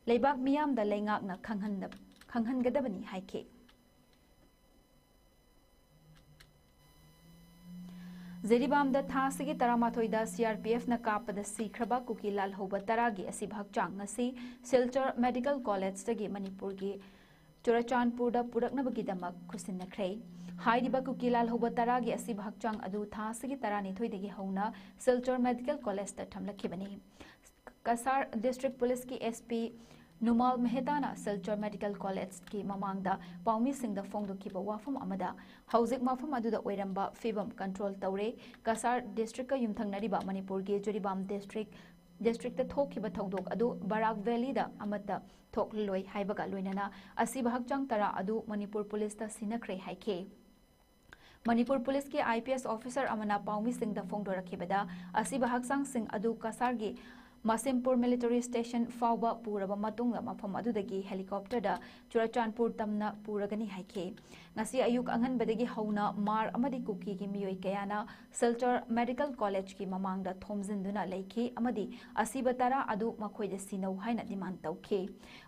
ꯂꯩꯕꯥꯛ ꯃꯤꯌꯥꯝꯗ ꯂꯩꯉꯥꯛꯅ ꯈꯪꯍꯟꯗ-, ꯈꯪꯍꯟꯒꯗꯕꯅꯤ ꯍꯥꯏꯈꯤ꯫ ꯖꯤꯔꯤꯕꯥꯝꯗ ꯊꯥ ꯑꯁꯤꯒꯤ ꯇꯔꯥꯃꯥꯊꯣꯏꯗ CRPFꯅ ꯀꯥꯞꯄꯗ ꯁꯤꯈ꯭ꯔꯕ ꯀꯨꯀꯤ ꯂꯥꯜꯍꯧꯕ ꯇꯔꯥꯒꯤ ꯑꯁꯤꯕ ꯍꯛꯆꯥꯡ ꯉꯁꯤ ꯁꯤꯜꯆꯔ ꯃꯦꯗꯤꯀꯦꯜ ꯀꯣꯂꯦꯖꯇꯒꯤ ꯃꯅꯤꯄꯨꯔꯒꯤ ꯆꯨꯔꯆꯥꯟꯄꯨꯔꯗ ꯄꯨꯔꯛꯅꯕꯒꯤꯗꯃꯛ ꯈꯨꯠꯁꯤꯟꯅꯈ꯭ꯔꯦ꯫ ꯍꯥꯏꯔꯤꯕ ꯀꯨꯀꯤ ꯂꯥꯜꯍꯧꯕ ꯇꯔꯥꯒꯤ ꯑꯁꯤꯕ ꯍꯛꯆꯥꯡ ꯑꯗꯨ ꯊꯥ ꯑꯁꯤꯒꯤ ꯇꯔꯥꯅꯤꯊꯣꯏꯗꯒꯤ ꯍꯧꯅ ꯁꯤꯜꯆꯔ ꯃꯦꯗꯤꯀꯦꯜ ꯀꯣꯂꯦꯖꯇ ꯊꯝꯂꯛꯈꯤꯕꯅꯤ꯫ ꯀꯁꯥꯔ ꯗꯤꯁꯇ꯭ꯔꯤꯛ ꯄꯨꯂꯤꯁꯀꯤ SP ꯅꯨꯃꯥꯜ ꯃꯦꯍꯇꯥꯅ ꯁꯤꯜꯆꯔ ꯃꯦꯗꯤꯀꯦꯜ ꯀꯣꯂꯦꯖꯀꯤ ꯃꯃꯥꯡꯗ ꯄꯥꯎꯃꯤꯁꯤꯡꯗ ꯐꯣꯡꯗꯣꯛꯈꯤꯕ ꯋꯥꯐꯝ ꯑꯃꯗ, ꯍꯧꯖꯤꯛ ꯃꯐꯝ ꯑꯗꯨꯗ ꯑꯣꯏꯔꯝꯕ ꯐꯤꯕꯝ ꯀꯟꯇ꯭ꯔꯣꯜ ꯇꯧꯔꯦ꯫ ꯀꯁꯥꯔ ꯗꯤꯁꯇ꯭ꯔꯤꯛꯀ ꯌꯨꯝꯊꯪꯅꯔꯤꯕ ꯃꯅꯤꯄꯨꯔꯒꯤ ꯖꯤꯔꯤꯕꯥꯝ ꯗꯤꯁꯇ꯭ꯔꯤꯛ, ꯗꯤꯁꯇ꯭ꯔꯤꯛꯇ ꯊꯣꯛꯈꯤꯕ ꯊꯧꯗꯣꯛ ꯑꯗꯨ ꯕꯔꯥꯛ ꯚꯦꯂꯤꯗ ꯑꯃꯠꯇ ꯊꯣꯛꯂꯣꯏ ꯍꯥꯏꯕꯒ ꯂꯣꯏꯅꯅ ꯑꯁꯤꯕ ꯍꯛꯆꯥꯡ ꯇꯔꯥ ꯑꯗꯨ ꯃꯅꯤꯄꯨꯔ ꯄꯨꯂꯤꯁꯇ ꯁꯤꯟꯅꯈ꯭ꯔꯦ ꯍꯥꯏꯈꯤ꯫ ꯃꯅꯤꯄꯨꯔ ꯄꯨꯂꯤꯁꯀꯤ IPS officer ꯑꯃꯅ ꯄꯥꯎꯃꯤꯁꯤꯡꯗ ꯐꯣꯡꯗꯣꯔꯛꯈꯤꯕꯗ, ꯑꯁꯤꯕ ꯍꯛꯆꯥꯡꯁꯤꯡ ꯑꯗꯨ ꯀꯁꯥꯔꯒꯤ ꯃꯥꯁꯤꯝꯄꯨꯔ ꯃꯤꯂꯤꯇꯔꯤ ꯁ꯭ꯇꯦꯁꯟ ꯐꯥꯎꯕ ꯄꯨꯔꯕ ꯃꯇꯨꯡꯗ ꯃꯐꯝ ꯑꯗꯨꯗꯒꯤ ꯍꯦꯂꯤꯀꯣꯞꯇꯔꯗ ꯆꯨꯔꯆꯥꯟꯄꯨꯔ ꯇꯝꯅ ꯄꯨꯔꯒꯅꯤ ꯍꯥꯏꯈꯤ꯫ ꯉꯁꯤ ꯑꯌꯨꯛ ꯑꯉꯟꯕꯗꯒꯤ ꯍꯧꯅ ꯃꯥꯔ ꯑꯃꯗꯤ ꯀꯨꯀꯤꯒꯤ ꯃꯤꯑꯣꯏ ꯀꯌꯥꯅ ꯁꯤꯜꯆꯔ ꯃꯦꯗꯤꯀꯦꯜ ꯀꯣꯂꯦꯖꯀꯤ ꯃꯃꯥꯡꯗ ꯊꯣꯝꯖꯤꯟꯗꯨꯅ ꯂꯩꯈꯤ ꯑꯃꯗꯤ ꯑꯁꯤꯕ ꯇꯔꯥ ꯑꯗꯨ ꯃꯈꯣꯏꯗ ꯁꯤꯟꯅꯧ ꯍꯥꯏꯅ ꯗꯤꯃꯥꯟ ꯇꯧꯈꯤ꯫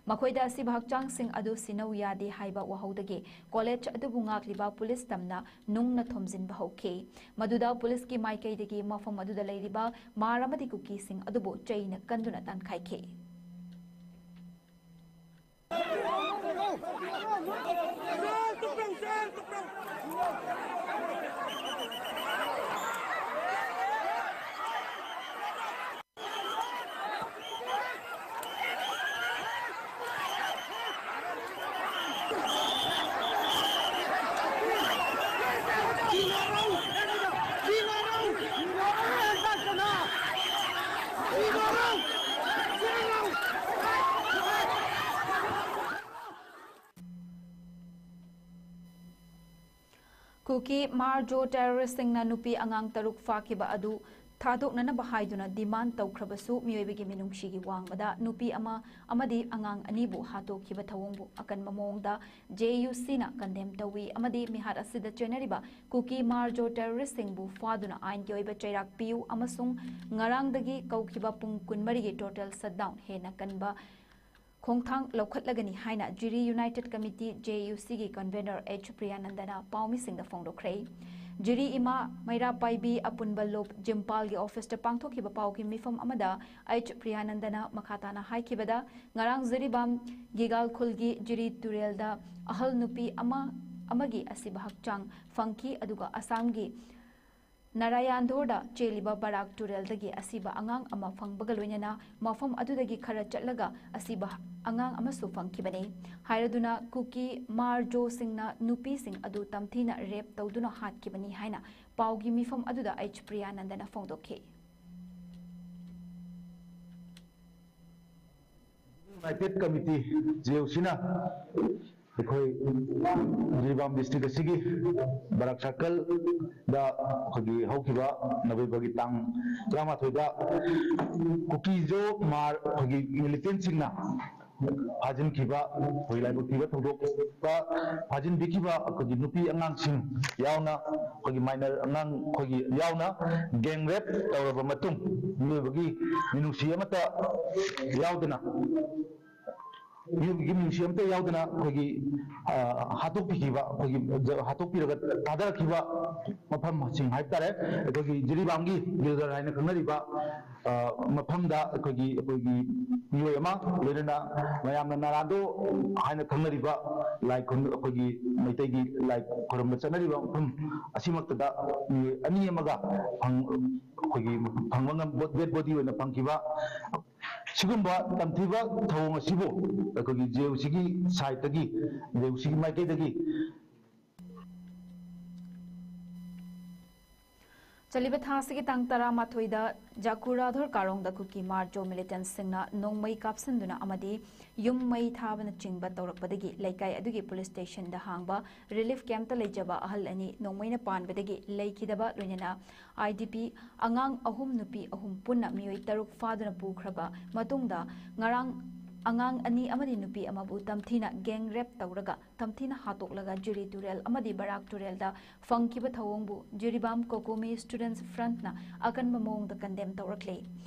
ꯃꯈꯣꯏꯗ ꯑꯁꯤꯕ ꯍꯛꯆꯥꯡꯁꯤꯡ ꯑꯗꯨ ꯁꯤꯟꯅꯧ ꯌꯥꯗꯦ ꯍꯥꯏꯕ ꯋꯥꯍꯧꯗꯒꯤ ꯀꯣꯂꯦꯖ ꯑꯗꯨꯕꯨ ꯉꯥꯛꯂꯤꯕ ꯄꯨꯂꯤꯁ ꯇꯝꯅ ꯅꯨꯡꯅ ꯊꯣꯝꯖꯤꯟꯕ ꯍꯧꯈꯤ꯫ ꯃꯗꯨꯗ ꯄꯨꯂꯤꯁꯀꯤ ꯃꯥꯏꯀꯩꯗꯒꯤ ꯃꯐꯝ ꯑꯗꯨꯗ ꯂꯩꯔꯤꯕ ꯃꯥꯔ ꯑꯃꯗꯤ ꯀꯨꯀꯤꯁꯤꯡ ꯑꯗꯨꯕꯨ ꯆꯩꯅ ꯀꯟꯗꯨꯅ ꯇꯥꯟꯈꯥꯏꯈꯤ꯫ ꯀꯨꯀꯤ ꯃꯥꯔꯖꯣ ꯇꯦꯔꯣꯔꯤꯁꯁꯤꯡꯅ ꯅꯨꯄꯤ ꯑꯉꯥꯡ ꯇꯔꯨꯛ ꯐꯥꯈꯤꯕ ꯑꯗꯨ ꯊꯥꯗꯣꯛꯅꯅꯕ ꯍꯥꯏꯗꯨꯅ ꯗꯤꯃꯥꯟ ꯇꯧꯈ꯭ꯔꯕꯁꯨ, ꯃꯤꯑꯣꯏꯕꯒꯤ ꯃꯤꯅꯨꯡꯁꯤꯒꯤ ꯋꯥꯡꯃꯗ ꯅꯨꯄꯤ ꯑꯃ ꯑꯃꯗꯤ ꯑꯉꯥꯡ ꯑꯅꯤꯕꯨ ꯍꯥꯠꯇꯣꯛꯈꯤꯕ ꯊꯧꯑꯣꯡꯕꯨ ꯑꯀꯟꯕ ꯃꯑꯣꯡꯗ JUCꯅ ꯀꯟꯗꯦꯝ ꯇꯧꯏ ꯑꯃꯗꯤ ꯃꯤꯍꯥꯠ ꯑꯁꯤꯗ ꯆꯦꯟꯅꯔꯤꯕ ꯀꯨꯀꯤ ꯃꯥꯔꯖꯣ ꯇꯦꯔꯣꯔꯤꯁꯁꯤꯡꯕꯨ ꯐꯥꯗꯨꯅ ꯑꯥꯏꯟꯒꯤ ꯑꯣꯏꯕ ꯆꯩꯔꯥꯛ ꯄꯤꯌꯨ ꯑꯃꯁꯨꯡ ꯉꯔꯥꯡꯗꯒꯤ ꯀꯧꯈꯤꯕ ꯄꯨꯡ ꯀꯨꯟꯃꯔꯤꯒꯤ ꯇꯣꯇꯦꯜ ꯁꯠꯗꯥꯎꯟ ꯍꯦꯟꯅ ꯀꯟꯕ ꯈꯣꯡꯊꯥꯡ ꯂꯧꯈꯠꯂꯒꯅꯤ ꯍꯥꯏꯅ ꯖꯤꯔꯤ ꯌꯨꯅꯥꯏꯇꯦꯗ ꯀꯃꯤꯇꯤ, JUCꯒꯤ ꯀꯟꯚꯦꯅꯔ H ꯄ꯭ꯔꯤꯌꯥꯅꯟꯗꯅ ꯄꯥꯎꯃꯤꯁꯤꯡꯗ ꯐꯣꯡꯗꯣꯛꯈ꯭ꯔꯦ꯫ ꯖꯤꯔꯤ ꯏꯃꯥ ꯃꯩꯔꯥ ꯄꯥꯏꯕꯤ ꯑꯄꯨꯟꯕ ꯂꯨꯞ ꯖꯤꯝꯄꯥꯜꯒꯤ ꯑꯣꯐꯤꯁꯇ ꯄꯥꯡꯊꯣꯛꯈꯤꯕ ꯄꯥꯎꯒꯤ ꯃꯤꯐꯝ ꯑꯃꯗ H ꯄ꯭ꯔꯤꯌꯥꯅꯟꯗꯅ ꯃꯈꯥ ꯇꯥꯅ ꯍꯥꯏꯈꯤꯕꯗ, ꯉꯔꯥꯡ ꯖꯤꯔꯤꯕꯥꯝ ꯒꯤꯒꯥꯜ ꯈꯨꯜꯒꯤ ꯖꯤꯔꯤ ꯇꯨꯔꯦꯜꯗ ꯑꯍꯜ ꯅꯨꯄꯤ ꯑꯃ ꯑꯃꯒꯤ ꯑꯁꯤꯕ ꯍꯛꯆꯥꯡ ꯐꯪꯈꯤ, ꯑꯗꯨꯒ ꯑꯁꯥꯝꯒꯤ ꯅꯥꯔꯥꯌꯥꯟꯙꯣꯔꯗ ꯆꯦꯜꯂꯤꯕ ꯕꯔꯥꯛ ꯇꯨꯔꯦꯜꯗꯒꯤ ꯑꯁꯤꯕ ꯑꯉꯥꯡ ꯑꯃ ꯐꯪꯕꯒ ꯂꯣꯏꯅꯅ ꯃꯐꯝ ꯑꯗꯨꯗꯒꯤ ꯈꯔ ꯆꯠꯂꯒ ꯑꯁꯤꯕ ꯑꯉꯥꯡ ꯑꯃꯁꯨ ꯐꯪꯈꯤꯕꯅꯤ꯫ ꯍꯥꯏꯔꯗꯨꯅ ꯀꯨꯀꯤ ꯃꯥꯔꯖꯣꯁꯤꯡꯅ ꯅꯨꯄꯤꯁꯤꯡ ꯑꯗꯨ ꯇꯝꯊꯤꯅ ꯔꯦꯞ ꯇꯧꯗꯨꯅ ꯍꯥꯠꯈꯤꯕꯅꯤ ꯍꯥꯏꯅ ꯄꯥꯎꯒꯤ ꯃꯤꯐꯝ ꯑꯗꯨꯗ ꯑꯩꯆ ꯄ꯭ꯔꯤꯌꯥꯅꯟꯗꯅ ꯐꯣꯡꯗꯣꯛꯈꯤ꯫ ꯌꯨꯅꯥꯏꯇꯦꯠ ꯀꯃꯤꯇꯤ, ꯖꯦ ꯌꯨ ꯁꯤꯅ ꯑꯩꯈꯣꯏ ꯖꯤꯔꯤꯕꯥꯝ ꯗꯤꯁꯇ꯭ꯔꯤꯛ ꯑꯁꯤꯒꯤ ꯕꯔꯥꯛ ꯁꯔꯀꯜꯗ ꯑꯩꯈꯣꯏꯒꯤ ꯍꯧꯈꯤꯕ ꯅꯕꯦꯝꯕꯔꯒꯤ ꯇꯥꯡ ꯇꯔꯥꯃꯥꯊꯣꯏꯗ ꯀꯨꯀꯤꯖꯣ ꯃꯥꯔ ꯑꯩꯈꯣꯏꯒꯤ ꯃꯤꯂꯤꯇꯦꯟꯁꯤꯡꯅ ꯐꯥꯖꯤꯟꯈꯤꯕ, ꯑꯩꯈꯣꯏ ꯂꯥꯏꯕꯛ ꯊꯤꯕ ꯊꯧꯗꯣꯛꯇ ꯐꯥꯖꯤꯟꯕꯤꯈꯤꯕ ꯑꯩꯈꯣꯏꯒꯤ ꯅꯨꯄꯤ ꯑꯉꯥꯡꯁꯤꯡ ꯌꯥꯎꯅ, ꯑꯩꯈꯣꯏꯒꯤ ꯃꯥꯏꯅꯔ ꯑꯉꯥꯡ ꯑꯩꯈꯣꯏꯒꯤ ꯌꯥꯎꯅ ꯒꯦꯡ ꯔꯦꯞ ꯇꯧꯔꯕ ꯃꯇꯨꯡ, ꯃꯤꯑꯣꯏꯕꯒꯤ ꯃꯤꯅꯨꯡꯁꯤ ꯑꯃꯠꯇ ꯌꯥꯎꯗꯅ, ꯃꯤꯑꯣꯏꯕꯒꯤ ꯃꯤꯅꯨꯡꯁꯤ ꯑꯃꯠꯇ ꯌꯥꯎꯗꯅ ꯑꯩꯈꯣꯏꯒꯤ, ꯑ, ꯍꯥꯠꯇꯣꯛꯄꯤꯈꯤꯕ, ꯑꯩꯈꯣꯏꯒꯤ ꯖ-, ꯍꯥꯠꯇꯣꯛꯄꯤꯔꯒ ꯊꯥꯗꯔꯛꯈꯤꯕ ꯃꯐꯝꯁꯤꯡ ꯍꯥꯏꯕ ꯇꯥꯔꯦ, ꯑꯩꯈꯣꯏꯒꯤ ꯖꯤꯔꯤꯕꯥꯝꯒꯤ ꯒꯤꯜꯒꯔ ꯍꯥꯏꯅ ꯈꯪꯅꯔꯤꯕ, ꯑ, ꯃꯐꯝꯗ ꯑꯩꯈꯣꯏꯒꯤ, ꯑꯩꯈꯣꯏꯒꯤ ꯃꯤꯑꯣꯏ ꯑꯃ, ꯂꯣꯏꯅꯅ ꯃꯌꯥꯝꯅ ꯅꯥꯔꯥꯟꯗꯣ ꯍꯥꯏꯅ ꯈꯪꯅꯔꯤꯕ ꯂꯥꯏ ꯈꯨꯔꯨꯝ-, ꯑꯩꯈꯣꯏꯒꯤ ꯃꯩꯇꯩꯒꯤ ꯂꯥꯏ ꯈꯨꯔꯨꯝꯕ ꯆꯠꯅꯔꯤꯕ ꯃꯐꯝ ꯑꯁꯤꯃꯛꯇꯗ ꯃꯤꯑꯣꯏ ꯑꯅꯤ ꯑꯃꯒ ꯐꯪ-, ꯑꯩꯈꯣꯏꯒꯤ ꯐꯪꯕ ꯉꯝ-, ꯗꯦꯗ ꯕꯣꯗꯤ ꯑꯣꯏꯅ ꯐꯪꯈꯤꯕ꯫ ꯁꯤꯒꯨꯝꯕ ꯇꯝꯊꯤꯕ ꯊꯧꯑꯣꯡ ꯑꯁꯤꯕꯨ ꯑꯩꯈꯣꯏꯒꯤ ꯖꯦ ꯌꯨ ꯁꯤꯒꯤ ꯁꯥꯏꯠꯇꯒꯤ, ꯖꯦ ꯌꯨ ꯁꯤꯒꯤ ꯃꯥꯏꯀꯩꯗꯒꯤ ꯆꯠꯂꯤꯕ ꯊꯥ ꯑꯁꯤꯒꯤ ꯇꯥꯡ ꯇꯔꯥꯃꯥꯊꯣꯏꯗ ꯖꯥꯀꯨꯔꯥꯙꯣꯔ ꯀꯥꯔꯣꯡꯗ ꯀꯨꯀꯤ ꯃꯥꯔꯖꯣ ꯃꯤꯂꯤꯇꯦꯟꯁꯤꯡꯅ ꯅꯣꯡꯃꯩ ꯀꯥꯞꯁꯤꯟꯗꯨꯅ ꯑꯃꯗꯤ ꯌꯨꯝ ꯃꯩ ꯊꯥꯕꯅꯆꯤꯡꯕ ꯇꯧꯔꯛꯄꯗꯒꯤ ꯂꯩꯀꯥꯏ ꯑꯗꯨꯒꯤ ꯄꯨꯂꯤꯁ ꯁ꯭ꯇꯦꯁꯟꯗ ꯍꯥꯡꯕ ꯔꯤꯂꯤꯐ ꯀꯦꯝꯞꯇ ꯂꯩꯖꯕ ꯑꯍꯜ ꯑꯅꯤ ꯅꯣꯡꯃꯩꯅ ꯄꯥꯟꯕꯗꯒꯤ ꯂꯩꯈꯤꯗꯕ, ꯂꯣꯏꯅꯅ ꯑꯥꯏ ꯗꯤ ꯄꯤ ꯑꯉꯥꯡ ꯑꯍꯨꯝ, ꯅꯨꯄꯤ ꯑꯍꯨꯝ, ꯄꯨꯟꯅ ꯃꯤꯑꯣꯏ ꯇꯔꯨꯛ ꯐꯥꯗꯨꯅ ꯄꯨꯈ꯭ꯔꯕ ꯃꯇꯨꯡꯗ, ꯉꯔꯥꯡ ꯑꯉꯥꯡ ꯑꯅꯤ ꯑꯃꯗꯤ ꯅꯨꯄꯤ ꯑꯃꯕꯨ ꯇꯝꯊꯤꯅ ꯒꯦꯡ ꯔꯦꯞ ꯇꯧꯔꯒ ꯇꯝꯊꯤꯅ ꯍꯥꯠꯇꯣꯛꯂꯒ ꯖꯤꯔꯤ ꯇꯨꯔꯦꯜ ꯑꯃꯗꯤ ꯕꯔꯥꯛ ꯇꯨꯔꯦꯜꯗ ꯐꯪꯈꯤꯕ ꯊꯧꯑꯣꯡꯕꯨ ꯖꯤꯔꯤꯕꯥꯝ ꯀꯣꯀꯣꯃꯤ ꯁ꯭ꯇꯨꯗꯦꯟꯠꯁ ꯐ꯭ꯔꯟꯠꯅ ꯑꯀꯟꯕ ꯃꯑꯣꯡꯗ ꯀꯟꯗꯦꯝ ꯇꯧꯔꯛꯂꯤ꯫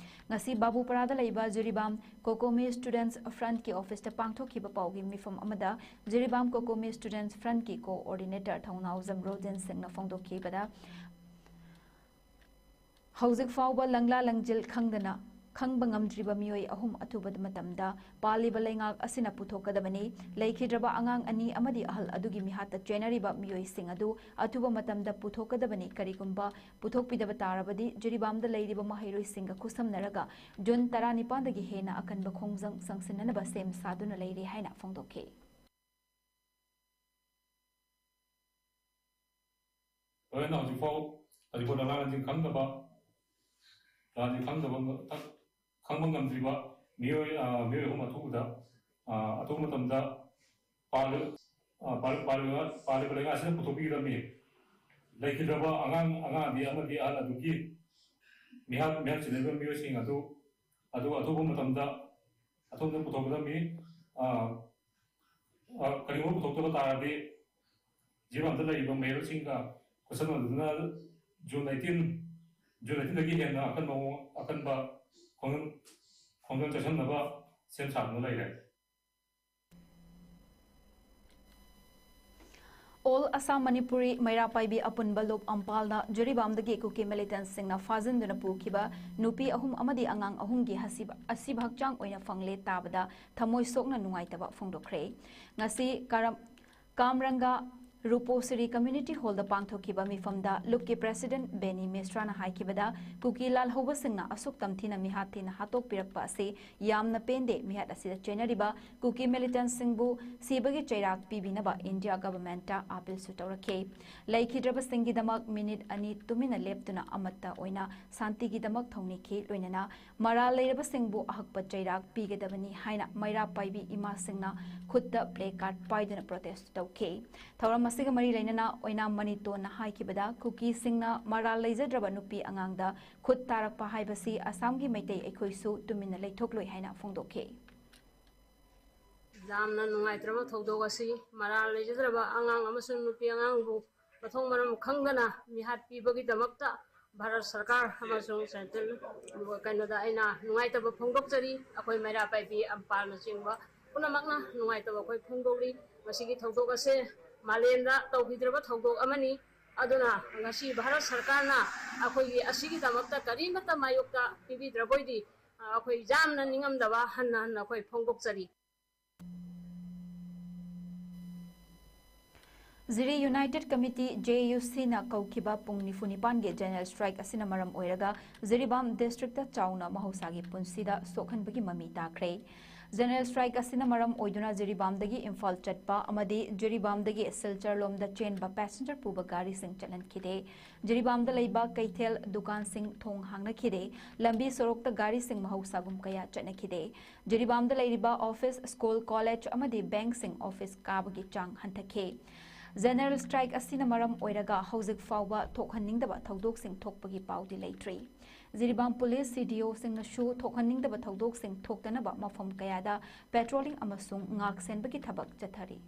ꯉꯁꯤ ꯕꯥꯕꯨꯄꯔꯥꯗ ꯂꯩꯕ ꯖꯤꯔꯤꯕꯥꯝ ꯀꯣꯀꯣꯃꯤ ꯁ꯭ꯇꯨꯗꯦꯟꯠꯁ ꯐ꯭ꯔꯟꯠꯀꯤ ꯑꯣꯐꯤꯁꯇ ꯄꯥꯡꯊꯣꯛꯈꯤꯕ ꯄꯥꯎꯒꯤ ꯃꯤꯐꯝ ꯑꯃꯗ ꯖꯤꯔꯤꯕꯥꯝ ꯀꯣꯀꯣꯃꯤ ꯁ꯭ꯇꯨꯗꯦꯟꯠꯁ ꯐ꯭ꯔꯟꯠꯀꯤ ꯀꯣꯑꯣꯔꯗꯤꯅꯦꯇꯔ ꯊꯧꯅꯥꯎꯖꯝ ꯔꯣꯖꯦꯟ ꯁꯤꯡꯅ ꯐꯣꯡꯗꯣꯛꯈꯤꯕꯗ, ꯍꯧꯖꯤꯛ ꯐꯥꯎꯕ ꯂꯪꯂꯥ ꯂꯪꯖꯤꯜ ꯈꯪꯗꯅ ꯈꯪꯕ ꯉꯝꯗ꯭ꯔꯤꯕ ꯃꯤꯑꯣꯏ ꯑꯍꯨꯝ ꯑꯊꯨꯕ ꯃꯇꯝꯗ ꯄꯥꯜꯂꯤꯕ ꯂꯩꯉꯥꯛ ꯑꯁꯤꯅ ꯄꯨꯊꯣꯛꯀꯗꯕꯅꯤ꯫ ꯂꯩꯈꯤꯗ꯭ꯔꯕ ꯑꯉꯥꯡ ꯑꯅꯤ ꯑꯃꯗꯤ ꯑꯍꯜ ꯑꯗꯨꯒꯤ ꯃꯤꯍꯥꯠꯇ ꯆꯦꯟꯅꯔꯤꯕ ꯃꯤꯑꯣꯏꯁꯤꯡ ꯑꯗꯨ ꯑꯊꯨꯕ ꯃꯇꯝꯗ ꯄꯨꯊꯣꯛꯀꯗꯕꯅꯤ꯫ ꯀꯔꯤꯒꯨꯝꯕ ꯄꯨꯊꯣꯛꯄꯤꯗꯕ ꯇꯥꯔꯕꯗꯤ ꯖꯤꯔꯤꯕꯥꯝꯗ ꯂꯩꯔꯤꯕ ꯃꯍꯩꯔꯣꯏꯁꯤꯡꯒ ꯈꯨꯠꯁꯝꯅꯔꯒ ꯖꯨꯟ ꯇꯔꯥꯅꯤꯄꯥꯟꯗꯒꯤ ꯍꯦꯟꯅ ꯑꯀꯟꯕ ꯈꯣꯡꯖꯪ ꯆꯪꯁꯤꯟꯅꯅꯕ ꯁꯦꯝ ꯁꯥꯗꯨꯅ ꯂꯩꯔꯤ ꯍꯥꯏꯅ ꯐꯣꯡꯗꯣꯛꯈꯤ꯫ ꯂꯣꯏꯅ ꯍꯧꯖꯤꯛꯐꯥꯎ ꯍꯧꯖꯤꯛꯐꯥꯎ ꯂꯝꯂꯥꯟꯁꯤꯡ ꯈꯪꯗꯕ, ꯂꯝꯂꯥꯟꯁꯤꯡ ꯈꯪꯗꯕ, ꯈꯪꯕ ꯉꯝꯗ꯭ꯔꯤꯕ ꯃꯤꯑꯣꯏ, ꯑ, ꯃꯤꯑꯣꯏ ꯑꯍꯨꯝ ꯑꯊꯨꯕꯗ, ꯑ, ꯑꯊꯨꯕ ꯃꯇꯝꯗ ꯄꯥꯜꯂꯤ-, ꯑ, ꯄꯥꯜ-, ꯄꯥꯜꯂꯤꯕ, ꯄꯥꯜꯂꯤꯕ ꯂꯩꯉꯥꯛ ꯑꯁꯤꯅ ꯄꯨꯊꯣꯛꯄꯤꯒꯗꯕꯅꯤ꯫ ꯂꯩꯈꯤꯗ꯭ꯔꯕ ꯑꯉꯥꯡ, ꯑꯉꯥꯡ ꯑꯅꯤ ꯑꯃꯗꯤ ꯑꯍꯜ ꯑꯗꯨꯒꯤ ꯃꯤꯍꯥꯠ, ꯃꯤꯍꯥꯠ ꯆꯦꯟꯅꯔꯤꯕ ꯃꯤꯑꯣꯏꯁꯤꯡ ꯑꯗꯨ, ꯑꯗꯨ ꯑꯊꯨꯕ ꯃꯇꯝꯗ, ꯑꯊꯨꯕꯗ ꯄꯨꯊꯣꯛꯀꯗꯕꯅꯤ꯫ ꯑ, ꯑ, ꯀꯔꯤꯒꯨꯝꯕ ꯄꯨꯊꯣꯛꯇꯕ ꯇꯥꯔꯗꯤ, ꯖꯤꯔꯤꯕꯥꯝꯗ ꯂꯩꯔꯤꯕ ꯃꯍꯩꯔꯣꯏꯁꯤꯡꯒ ꯈꯨꯠꯁꯝꯅꯗꯨꯅ ꯖꯨꯟ eighteen, ꯖꯨꯟ eighteen ꯗꯒꯤ ꯍꯦꯟꯅ ꯑꯀꯟꯕ ꯃꯑꯣꯡ, ꯑꯀꯟꯕ ꯈꯣꯡꯖꯪ, ꯈꯣꯡꯖꯪ ꯆꯠꯁꯟꯅꯕ ꯁꯦꯝ ꯁꯥꯗꯨꯅ ꯂꯩꯔꯦ꯫ All Assam Manipuri ꯃꯩꯔꯥ ꯄꯥꯏꯕꯤ ꯑꯄꯨꯟꯕ ꯂꯨꯞ ꯑꯝꯄꯥꯜꯅ ꯖꯤꯔꯤꯕꯥꯝꯗꯒꯤ ꯀꯨꯀꯤ ꯃꯤꯂꯤꯇꯦꯟꯠꯁꯤꯡꯅ ꯐꯥꯖꯤꯟꯗꯨꯅ ꯄꯨꯈꯤꯕ ꯅꯨꯄꯤ ꯑꯍꯨꯝ ꯑꯃꯗꯤ ꯑꯉꯥꯡ ꯑꯍꯨꯝꯒꯤ ꯑꯁꯤꯕ, ꯑꯁꯤꯕ ꯍꯛꯆꯥꯡ ꯑꯣꯏꯅ ꯐꯪꯂꯦ ꯇꯥꯕꯗ ꯊꯃꯣꯏ ꯁꯣꯛꯅ ꯅꯨꯡꯉꯥꯏꯇꯕ ꯐꯣꯡꯗꯣꯛꯈ꯭ꯔꯦ꯫ ꯉꯁꯤ ꯀꯥꯔꯝ-, ꯀꯥꯝꯔꯪꯒ ꯔꯨꯄꯣꯁꯤꯔꯤ ꯀꯝꯃ꯭ꯌꯨꯅꯤꯇꯤ ꯍꯣꯜꯗ ꯄꯥꯡꯊꯣꯛꯈꯤꯕ ꯃꯤꯐꯝꯗ ꯂꯨꯞꯀꯤ ꯄ꯭ꯔꯦꯁꯤꯗꯦꯟꯠ ꯕꯦꯅꯤ ꯃꯤꯁ꯭ꯔꯥꯅ ꯍꯥꯏꯈꯤꯕꯗ, ꯀꯨꯀꯤ ꯂꯥꯜꯍꯧꯕꯁꯤꯡꯅ ꯑꯁꯨꯛ ꯇꯝꯊꯤꯅ ꯃꯤꯍꯥꯠ ꯊꯤꯅ ꯍꯥꯠꯇꯣꯛꯄꯤꯔꯛꯄ ꯑꯁꯤ ꯌꯥꯝꯅ ꯄꯦꯟꯗꯦ꯫ ꯃꯤꯍꯥꯠ ꯑꯁꯤꯗ ꯆꯦꯟꯅꯔꯤꯕ ꯀꯨꯀꯤ ꯃꯤꯂꯤꯇꯦꯟꯠꯁꯤꯡꯕꯨ ꯁꯤꯕꯒꯤ ꯆꯩꯔꯥꯛ ꯄꯤꯕꯤꯅꯕ ꯏꯟꯗꯤꯌꯥ ꯒꯚꯔꯟꯃꯦꯟꯠꯇ ꯑꯥꯄꯤꯜꯁꯨ ꯇꯧꯔꯛꯈꯤ꯫ ꯂꯩꯈꯤꯗ꯭ꯔꯕꯁꯤꯡꯒꯤꯗꯃꯛ ꯃꯤꯅꯤꯠ ꯑꯅꯤ ꯇꯨꯃꯤꯟꯅ ꯂꯦꯞꯇꯨꯅ ꯑꯃꯠꯇ ꯑꯣꯏꯅ ꯁꯥꯟꯇꯤꯒꯤꯗꯃꯛ ꯊꯧꯅꯤꯈꯤ꯫ ꯂꯣꯏꯅꯅ ꯃꯔꯥꯜ ꯂꯩꯔꯕꯁꯤꯡꯕꯨ ꯑꯍꯛꯄ ꯆꯩꯔꯥꯛ ꯄꯤꯒꯗꯕꯅꯤ ꯍꯥꯏꯅ ꯃꯩꯔꯥ ꯄꯥꯏꯕꯤ ꯏꯃꯥꯁꯤꯡꯅ ꯈꯨꯠꯇ ꯄ꯭ꯂꯦ ꯀꯥꯔꯗ ꯄꯥꯏꯗꯨꯅ ꯄ꯭ꯔꯣꯇꯦꯁ꯭ꯠ ꯇꯧꯈꯤ꯫ ꯊꯧꯔꯝ ꯑꯁꯤꯒ ꯃꯔꯤ ꯂꯩꯅꯅ ꯑꯣꯏꯅꯥꯝ ꯃꯅꯤꯇꯣꯟꯅ ꯍꯥꯏꯈꯤꯕꯗ, ꯀꯨꯀꯤꯁꯤꯡꯅ ꯃꯔꯥꯜ ꯂꯩꯖꯗ꯭ꯔꯕ ꯅꯨꯄꯤ ꯑꯉꯥꯡꯗ ꯈꯨꯠ ꯇꯥꯔꯛꯄ ꯍꯥꯏꯕꯁꯤ ꯑꯁꯥꯝꯒꯤ ꯃꯩꯇꯩ ꯑꯩꯈꯣꯏꯁꯨ ꯇꯨꯃꯤꯟꯅ ꯂꯩꯊꯣꯛꯂꯣꯏ ꯍꯥꯏꯅ ꯐꯣꯡꯗꯣꯛꯈꯤ꯫ ꯌꯥꯝꯅ ꯅꯨꯡꯉꯥꯏꯇ꯭ꯔꯕ ꯊꯧꯗꯣꯛ ꯑꯁꯤ ꯃꯔꯥꯜ ꯂꯩꯖꯗ꯭ꯔꯕ ꯑꯉꯥꯡ ꯑꯃꯁꯨꯡ ꯅꯨꯄꯤ ꯑꯉꯥꯡꯕꯨ ꯃꯊꯣꯡ ꯃꯔꯝ ꯈꯪꯗꯅ ꯃꯤꯍꯥꯠ ꯄꯤꯕꯒꯤꯗꯃꯛꯇ ꯚꯥꯔꯠ ꯁꯔꯀꯥꯔ ꯑꯃꯁꯨꯡ ꯁꯦꯟꯇ꯭ꯔꯦꯜ ꯀꯩꯅꯣꯗ ꯑꯩꯅ ꯅꯨꯡꯉꯥꯏꯇꯕ ꯐꯣꯡꯗꯣꯛꯆꯔꯤ꯫ ꯑꯩꯈꯣꯏ ꯃꯩꯔꯥ ꯄꯥꯏꯕꯤ ꯑꯝꯄꯥꯜꯅꯆꯤꯡꯕ ꯄꯨꯝꯅꯃꯛꯅ ꯅꯨꯡꯉꯥꯏꯇꯕ ꯑꯩꯈꯣꯏ ꯐꯣꯡꯗꯣꯛꯂꯤ꯫ ꯃꯁꯤꯒꯤ ꯊꯧꯗꯣꯛ ꯑꯁꯦ ꯃꯥꯂꯦꯝꯗ ꯇꯧꯈꯤꯗ꯭ꯔꯕ ꯊꯧꯗꯣꯛ ꯑꯃꯅꯤ꯫ ꯑꯗꯨꯅ ꯉꯁꯤ ꯚꯥꯔꯠ ꯁꯔꯀꯥꯔꯅ ꯑꯩꯈꯣꯏꯒꯤ ꯑꯁꯤꯒꯤꯗꯃꯛꯇ ꯀꯔꯤꯃꯠꯇ ꯃꯥꯌꯣꯛꯇ ꯄꯤꯕꯤꯗ꯭ꯔꯕꯣꯏꯗꯤ ꯑꯩꯈꯣꯏ ꯌꯥꯝꯅ ꯅꯤꯡꯉꯝꯗꯕ ꯍꯟꯅ ꯍꯟꯅ ꯑꯩꯈꯣꯏ ꯐꯣꯡꯗꯣꯛꯆꯔꯤ꯫ ꯖꯤꯔꯤ ꯌꯨꯅꯥꯏꯇꯦꯠ ꯀꯃꯤꯇꯤ, ꯖꯦ ꯌꯨ ꯁꯤꯅ ꯀꯧꯈꯤꯕ ꯄꯨꯡ ꯅꯤꯐꯨ ꯅꯤꯄꯥꯟꯒꯤ ꯖꯦꯅꯔꯦꯜ ꯁ꯭ꯇ꯭ꯔꯥꯏꯛ ꯑꯁꯤꯅ ꯃꯔꯝ ꯑꯣꯏꯔꯒ ꯖꯤꯔꯤꯕꯥꯝ ꯗꯤꯁꯇ꯭ꯔꯤꯛꯇ ꯆꯥꯎꯅ ꯃꯍꯧꯁꯥꯒꯤ ꯄꯨꯟꯁꯤꯗ ꯁꯣꯛꯍꯟꯕꯒꯤ ꯃꯃꯤ ꯇꯥꯈ꯭ꯔꯦ꯫ ꯖꯦꯅꯔꯦꯜ ꯁ꯭ꯇ꯭ꯔꯥꯏꯛ ꯑꯁꯤꯅ ꯃꯔꯝ ꯑꯣꯏꯗꯨꯅ ꯖꯤꯔꯤꯕꯥꯝꯗꯒꯤ ꯏꯝꯐꯥꯜ ꯆꯠꯄ ꯑꯃꯗꯤ ꯖꯤꯔꯤꯕꯥꯝꯗꯒꯤ ꯁꯤꯜꯆꯔ ꯂꯣꯝꯗ ꯆꯦꯟꯕ ꯄꯦꯁꯦꯟꯖꯔ ꯄꯨꯕ ꯒꯥꯔꯤꯁꯤꯡ ꯆꯠꯍꯟꯈꯤꯗꯦ꯫ ꯖꯤꯔꯤꯕꯥꯝꯗ ꯂꯩꯕ ꯀꯩꯊꯦꯜ ꯗꯨꯀꯥꯟꯁꯤꯡ ꯊꯣꯡ ꯍꯥꯡꯅꯈꯤꯗꯦ꯫ ꯂꯝꯕꯤ ꯁꯣꯔꯣꯛꯇ ꯒꯥꯔꯤꯁꯤꯡ ꯃꯍꯧꯁꯥꯒꯨꯝ ꯀꯌꯥ ꯆꯠꯅꯈꯤꯗꯦ꯫ ꯖꯤꯔꯤꯕꯥꯝꯗ ꯂꯩꯔꯤꯕ ꯑꯣꯐꯤꯁ, ꯁ꯭ꯀꯨꯜ, ꯀꯣꯂꯦꯖ ꯑꯃꯗꯤ ꯕꯦꯡꯛꯁꯤꯡ ꯑꯣꯐꯤꯁ ꯀꯥꯕꯒꯤ ꯆꯥꯡ ꯍꯟꯊꯈꯤ꯫ ꯖꯦꯅꯔꯦꯜ ꯁ꯭ꯇ꯭ꯔꯥꯏꯛ ꯑꯁꯤꯅ ꯃꯔꯝ ꯑꯣꯏꯔꯒ ꯍꯧꯖꯤꯛ ꯐꯥꯎꯕ ꯊꯣꯛꯍꯟꯅꯤꯡꯗꯕ ꯊꯧꯗꯣꯛꯁꯤꯡ ꯊꯣꯛꯄꯒꯤ ꯄꯥꯎꯗꯤ ꯂꯩꯇ꯭ꯔꯤ꯫ ꯖꯤꯔꯤꯕꯥꯝ ꯄꯨꯂꯤꯁ, ꯁꯤ ꯗꯤ ꯑꯣꯁꯤꯡꯅꯁꯨ ꯊꯣꯛꯍꯟꯅꯤꯡꯗꯕ ꯊꯧꯗꯣꯛꯁꯤꯡ ꯊꯣꯛꯇꯅꯕ ꯃꯐꯝ ꯀꯌꯥꯗ ꯄꯦꯇ꯭ꯔꯣꯂꯤꯡ ꯑꯃꯁꯨꯡ ꯉꯥꯛ ꯁꯦꯟꯕꯒꯤ ꯊꯕꯛ ꯆꯠꯊꯔꯤ꯫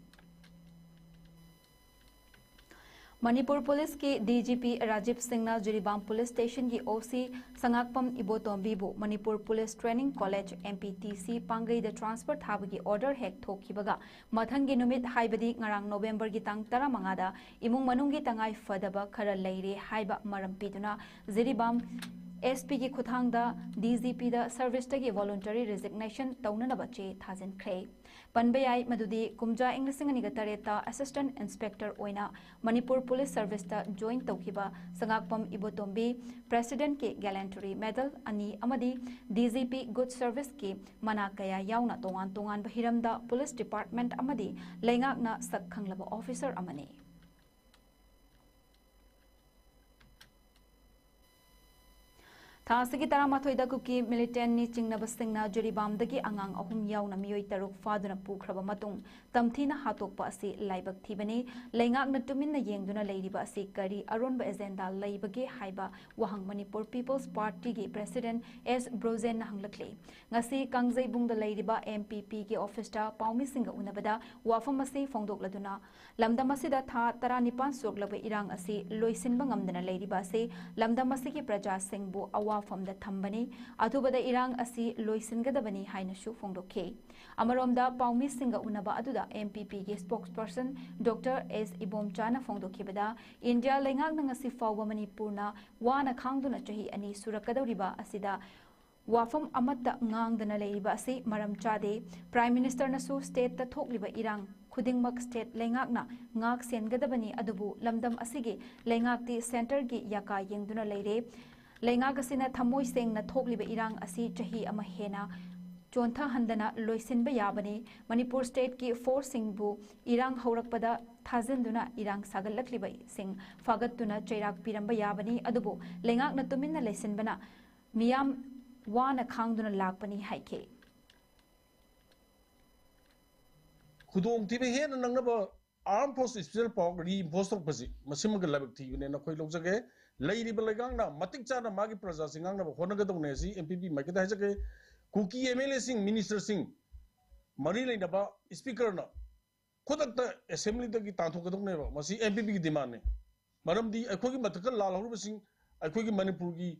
ꯃꯅꯤꯄꯨꯔ ꯄꯨꯂꯤꯁꯀꯤ ꯗꯤ ꯖꯤ ꯄꯤ ꯔꯥꯖꯤꯕ ꯁꯤꯡꯅ ꯖꯤꯔꯤꯕꯥꯝ ꯄꯨꯂꯤꯁ ꯁ꯭ꯇꯦꯁꯟꯒꯤ ꯑꯣ ꯁꯤ ꯁꯉꯥꯛꯄꯝ ꯏꯕꯣꯇꯣꯝꯕꯤꯕꯨ Manipur police training college, M P T C, ꯄꯥꯡꯒꯩꯗ ꯇ꯭ꯔꯥꯟꯁꯐꯔ ꯊꯥꯕꯒꯤ ꯑꯣꯔꯗꯔ ꯍꯦꯛ ꯊꯣꯛꯈꯤꯕꯒ ꯃꯊꯪꯒꯤ ꯅꯨꯃꯤꯠ, ꯍꯥꯏꯕꯗꯤ ꯉꯔꯥꯡ ꯅꯣꯕꯦꯝꯕꯔꯒꯤ ꯇꯥꯡ ꯇꯔꯥꯃꯉꯥꯗ ꯏꯃꯨꯡ ꯃꯅꯨꯡꯒꯤ ꯇꯉꯥꯏ ꯐꯗꯕ ꯈꯔ ꯂꯩꯔꯦ ꯍꯥꯏꯕ ꯃꯔꯝ ꯄꯤꯗꯨꯅ ꯖꯤꯔꯤꯕꯥꯝ ꯑꯦꯁ ꯄꯤꯒꯤ ꯈꯨꯠꯊꯥꯡꯗ ꯗꯤ ꯖꯤ ꯄꯤꯗ ꯁꯔꯚꯤꯁꯇꯒꯤ voluntary resignation ꯇꯧꯅꯅꯕ ꯆꯦ ꯊꯥꯖꯤꯟꯈ꯭ꯔꯦ꯫ ꯄꯟꯕ ꯌꯥꯏ ꯃꯗꯨꯗꯤ ꯀꯨꯝꯖꯥ ꯏꯪ ꯂꯤꯁꯤꯡ ꯑꯅꯤꯒ ꯇꯔꯦꯠꯇ ꯑꯦꯁꯤꯁꯇꯦꯟꯠ ꯏꯟꯁꯄꯦꯛꯇꯔ ꯑꯣꯏꯅ ꯃꯅꯤꯄꯨꯔ ꯄꯨꯂꯤꯁ ꯁꯔꯚꯤꯁꯇ ꯖꯣꯏꯟ ꯇꯧꯈꯤꯕ ꯁꯉꯥꯛꯄꯝ ꯏꯕꯣꯇꯣꯝꯕꯤ, ꯄ꯭ꯔꯦꯁꯤꯗꯦꯟꯠꯀꯤ ꯒꯦꯂꯦꯟꯇꯔꯤ ꯃꯦꯗꯜ ꯑꯅꯤ ꯑꯃꯗꯤ ꯗꯤ ꯖꯤ ꯄꯤ ꯒꯨꯗ ꯁꯔꯚꯤꯁꯀꯤ ꯃꯅꯥ ꯀꯌꯥ ꯌꯥꯎꯅ ꯇꯣꯉꯥꯟ ꯇꯣꯉꯥꯟꯕ ꯍꯤꯔꯝꯗ ꯄꯨꯂꯤꯁ ꯗꯤꯄꯥꯔꯠꯃꯦꯟꯠ ꯑꯃꯗꯤ ꯂꯩꯉꯥꯛꯅ ꯁꯛ ꯈꯪꯂꯕ ꯑꯣꯐꯤꯁꯔ ꯑꯃꯅꯤ꯫ ꯊꯥ ꯑꯁꯤꯒꯤ ꯇꯔꯥꯃꯥꯊꯣꯏꯗ ꯀꯨꯀꯤ ꯃꯤꯂꯤꯇꯦꯟꯠꯅꯤ ꯆꯤꯡꯅꯕꯁꯤꯡꯅ ꯖꯤꯔꯤꯕꯥꯝꯗꯒꯤ ꯑꯉꯥꯡ ꯑꯍꯨꯝ ꯌꯥꯎꯅ ꯃꯤꯑꯣꯏ ꯇꯔꯨꯛ ꯐꯥꯗꯨꯅ ꯄꯨꯈ꯭ꯔꯕ ꯃꯇꯨꯡ, ꯇꯝꯊꯤꯅ ꯍꯥꯠꯇꯣꯛꯄ ꯑꯁꯤ ꯂꯥꯏꯕꯛ ꯊꯤꯕꯅꯤ꯫ ꯂꯩꯉꯥꯛꯅ ꯇꯨꯃꯤꯟꯅ ꯌꯦꯡꯗꯨꯅ ꯂꯩꯔꯤꯕ ꯑꯁꯤ ꯀꯔꯤ ꯑꯔꯣꯟꯕ ꯑꯦꯖꯦꯟꯗꯥ ꯂꯩꯕꯒꯦ ꯍꯥꯏꯕ ꯋꯥꯍꯪ ꯃꯅꯤꯄꯨꯔ ꯄꯤꯄꯜꯁ ꯄꯥꯔꯇꯤꯒꯤ ꯄ꯭ꯔꯦꯁꯤꯗꯦꯟꯠ ꯑꯦꯁ ꯕ꯭ꯔꯣꯖꯦꯟꯅ ꯍꯪꯂꯛꯂꯤ꯫ ꯉꯁꯤ ꯀꯥꯡꯖꯩꯕꯨꯡꯗ ꯂꯩꯔꯤꯕ ꯑꯦꯝ ꯄꯤ ꯄꯤꯒꯤ ꯑꯣꯐꯤꯁꯇ ꯄꯥꯎꯃꯤꯁꯤꯡꯒ ꯎꯅꯕꯗ ꯋꯥꯐꯝ ꯑꯁꯤ ꯐꯣꯡꯗꯣꯛꯂꯗꯨꯅ, ꯂꯝꯗꯝ ꯑꯁꯤꯗ ꯊꯥ ꯇꯔꯥꯅꯤꯄꯥꯟ ꯁꯨꯔꯛꯂꯕ ꯏꯔꯥꯡ ꯑꯁꯤ ꯂꯣꯏꯁꯤꯟꯕ ꯉꯝꯗꯅ ꯂꯩꯔꯤꯕ ꯑꯁꯤ ꯂꯝꯗꯝ ꯑꯁꯤꯒꯤ ꯄ꯭ꯔꯖꯥꯁꯤꯡꯕꯨ ꯑꯋꯥꯐꯝꯗ ꯊꯝꯕꯅꯤ꯫ ꯑꯊꯨꯕꯗ ꯏꯔꯥꯡ ꯑꯁꯤ ꯂꯣꯏꯁꯤꯟꯒꯗꯕꯅꯤ ꯍꯥꯏꯅꯁꯨ ꯐꯣꯡꯗꯣꯛꯈꯤ꯫ ꯑꯃꯔꯣꯝꯗ, ꯄꯥꯎꯃꯤꯁꯤꯡꯒ ꯎꯅꯕ ꯑꯗꯨꯗ ꯑꯦꯝ ꯄꯤ ꯄꯤꯒꯤ ꯁ꯭ꯄꯣꯛꯁꯄꯔꯁꯟ ꯗꯣꯛꯇꯔ ꯑꯦꯁ ꯏꯕꯣꯝꯆꯥꯅ ꯐꯣꯡꯗꯣꯛꯈꯤꯕꯗ, ꯏꯟꯗꯤꯌꯥ ꯂꯩꯉꯥꯛꯅ ꯉꯁꯤ ꯐꯥꯎꯕ ꯃꯅꯤꯄꯨꯔꯅ ꯋꯥꯅ ꯈꯥꯡꯗꯨꯅ ꯆꯍꯤ ꯑꯅꯤ ꯁꯨꯔꯛꯀꯗꯧꯔꯤꯕ ꯑꯁꯤꯗ ꯋꯥꯐꯝ ꯑꯃꯠꯇ ꯉꯥꯡꯗꯅ ꯂꯩꯔꯤꯕ ꯑꯁꯤ ꯃꯔꯝ ꯆꯥꯗꯦ꯫ ꯄ꯭ꯔꯥꯏꯝ ꯃꯤꯅꯤꯁꯇꯔꯅꯁꯨ ꯁ꯭ꯇꯦꯠꯇ ꯊꯣꯛꯂꯤꯕ ꯏꯔꯥꯡ ꯈꯨꯗꯤꯡꯃꯛ ꯁ꯭ꯇꯦꯠ ꯂꯩꯉꯥꯛꯅ ꯉꯥꯛ ꯁꯦꯟꯒꯗꯕꯅꯤ, ꯑꯗꯨꯕꯨ ꯂꯝꯗꯝ ꯑꯁꯤꯒꯤ ꯂꯩꯉꯥꯛꯇꯤ ꯁꯦꯟꯇꯔꯒꯤ ꯌꯥꯀꯥ ꯌꯦꯡꯗꯨꯅ ꯂꯩꯔꯦ꯫ ꯂꯩꯉꯥꯛ ꯑꯁꯤꯅ ꯊꯃꯣꯏ ꯁꯦꯡꯅ ꯊꯣꯛꯂꯤꯕ ꯏꯔꯥꯡ ꯑꯁꯤ ꯆꯍꯤ ꯑꯃ ꯍꯦꯟꯅ ꯆꯣꯟꯊꯍꯟꯗꯅ ꯂꯣꯏꯁꯤꯟꯕ ꯌꯥꯕꯅꯤ꯫ ꯃꯅꯤꯄꯨꯔ ꯁ꯭ꯇꯦꯠꯀꯤ ꯐꯣꯔꯁꯁꯤꯡꯕꯨ ꯏꯔꯥꯡ ꯍꯧꯔꯛꯄꯗ ꯊꯥꯖꯤꯟꯗꯨꯅ ꯏꯔꯥꯡ ꯁꯥꯒꯠꯂꯛꯂꯤꯕꯁꯤꯡ ꯐꯥꯒꯠꯇꯨꯅ ꯆꯩꯔꯥꯛ ꯄꯤꯔꯝꯕ ꯌꯥꯕꯅꯤ, ꯑꯗꯨꯕꯨ ꯂꯩꯉꯥꯛꯅ ꯇꯨꯃꯤꯟꯅ ꯂꯩꯁꯤꯟꯕꯅ ꯃꯤꯌꯥꯝ ꯋꯥꯅ ꯈꯥꯡꯗꯨꯅ ꯂꯥꯛꯄꯅꯤ ꯍꯥꯏꯈꯤ꯫ ꯈꯨꯗꯣꯡꯊꯤꯕ ꯍꯦꯟꯅ ꯅꯪꯅꯕ ꯑꯥꯔꯝ ꯐꯣꯔꯁ ꯏꯁꯄꯤꯁꯦꯜ ꯄꯥꯋꯔ ꯔꯤꯏꯝꯐꯣꯔꯁ ꯇꯧꯔꯛꯄꯁꯤ ꯃꯁꯤꯃꯒ ꯂꯥꯏꯕꯛ ꯊꯤꯕꯅꯦꯅ ꯑꯩꯈꯣꯏ ꯂꯧꯖꯒꯦ꯫ ꯂꯩꯔꯤꯕ ꯂꯩꯉꯥꯛꯅ ꯃꯇꯤꯛ ꯆꯥꯅ ꯃꯥꯒꯤ ꯄ꯭ꯔꯖꯥꯁꯤ ꯉꯥꯡꯅꯕ ꯍꯣꯠꯅꯒꯗꯧꯅꯦ ꯑꯁꯤ ꯑꯦꯝ ꯄꯤ ꯄꯤ ꯃꯥꯏꯀꯩꯗ ꯍꯥꯏꯖꯒꯦ꯫ ꯀꯨꯀꯤ ꯑꯦꯝ ꯑꯦꯜ ꯑꯦꯁꯤꯡ, ꯃꯤꯅꯤꯁꯇꯔꯁꯤꯡ, ꯃꯔꯤ ꯂꯩꯅꯕ ꯏꯁꯄꯤꯀꯔꯅ ꯈꯨꯗꯛꯇ ꯑꯦꯁꯦꯝꯕ꯭ꯂꯤꯗꯒꯤ ꯇꯥꯟꯊꯣꯛꯀꯗꯧꯅꯦꯕ꯫ ꯃꯁꯤ ꯑꯦꯝ ꯄꯤ ꯄꯤꯒꯤ ꯗꯤꯃꯥꯟꯅꯦ꯫ ꯃꯔꯝꯗꯤ ꯑꯩꯈꯣꯏꯒꯤ ꯃꯊꯛꯇ ꯂꯥꯜꯍꯧꯔꯤꯕꯁꯤꯡ ꯑꯩꯈꯣꯏꯒꯤ ꯃꯅꯤꯄꯨꯔꯒꯤ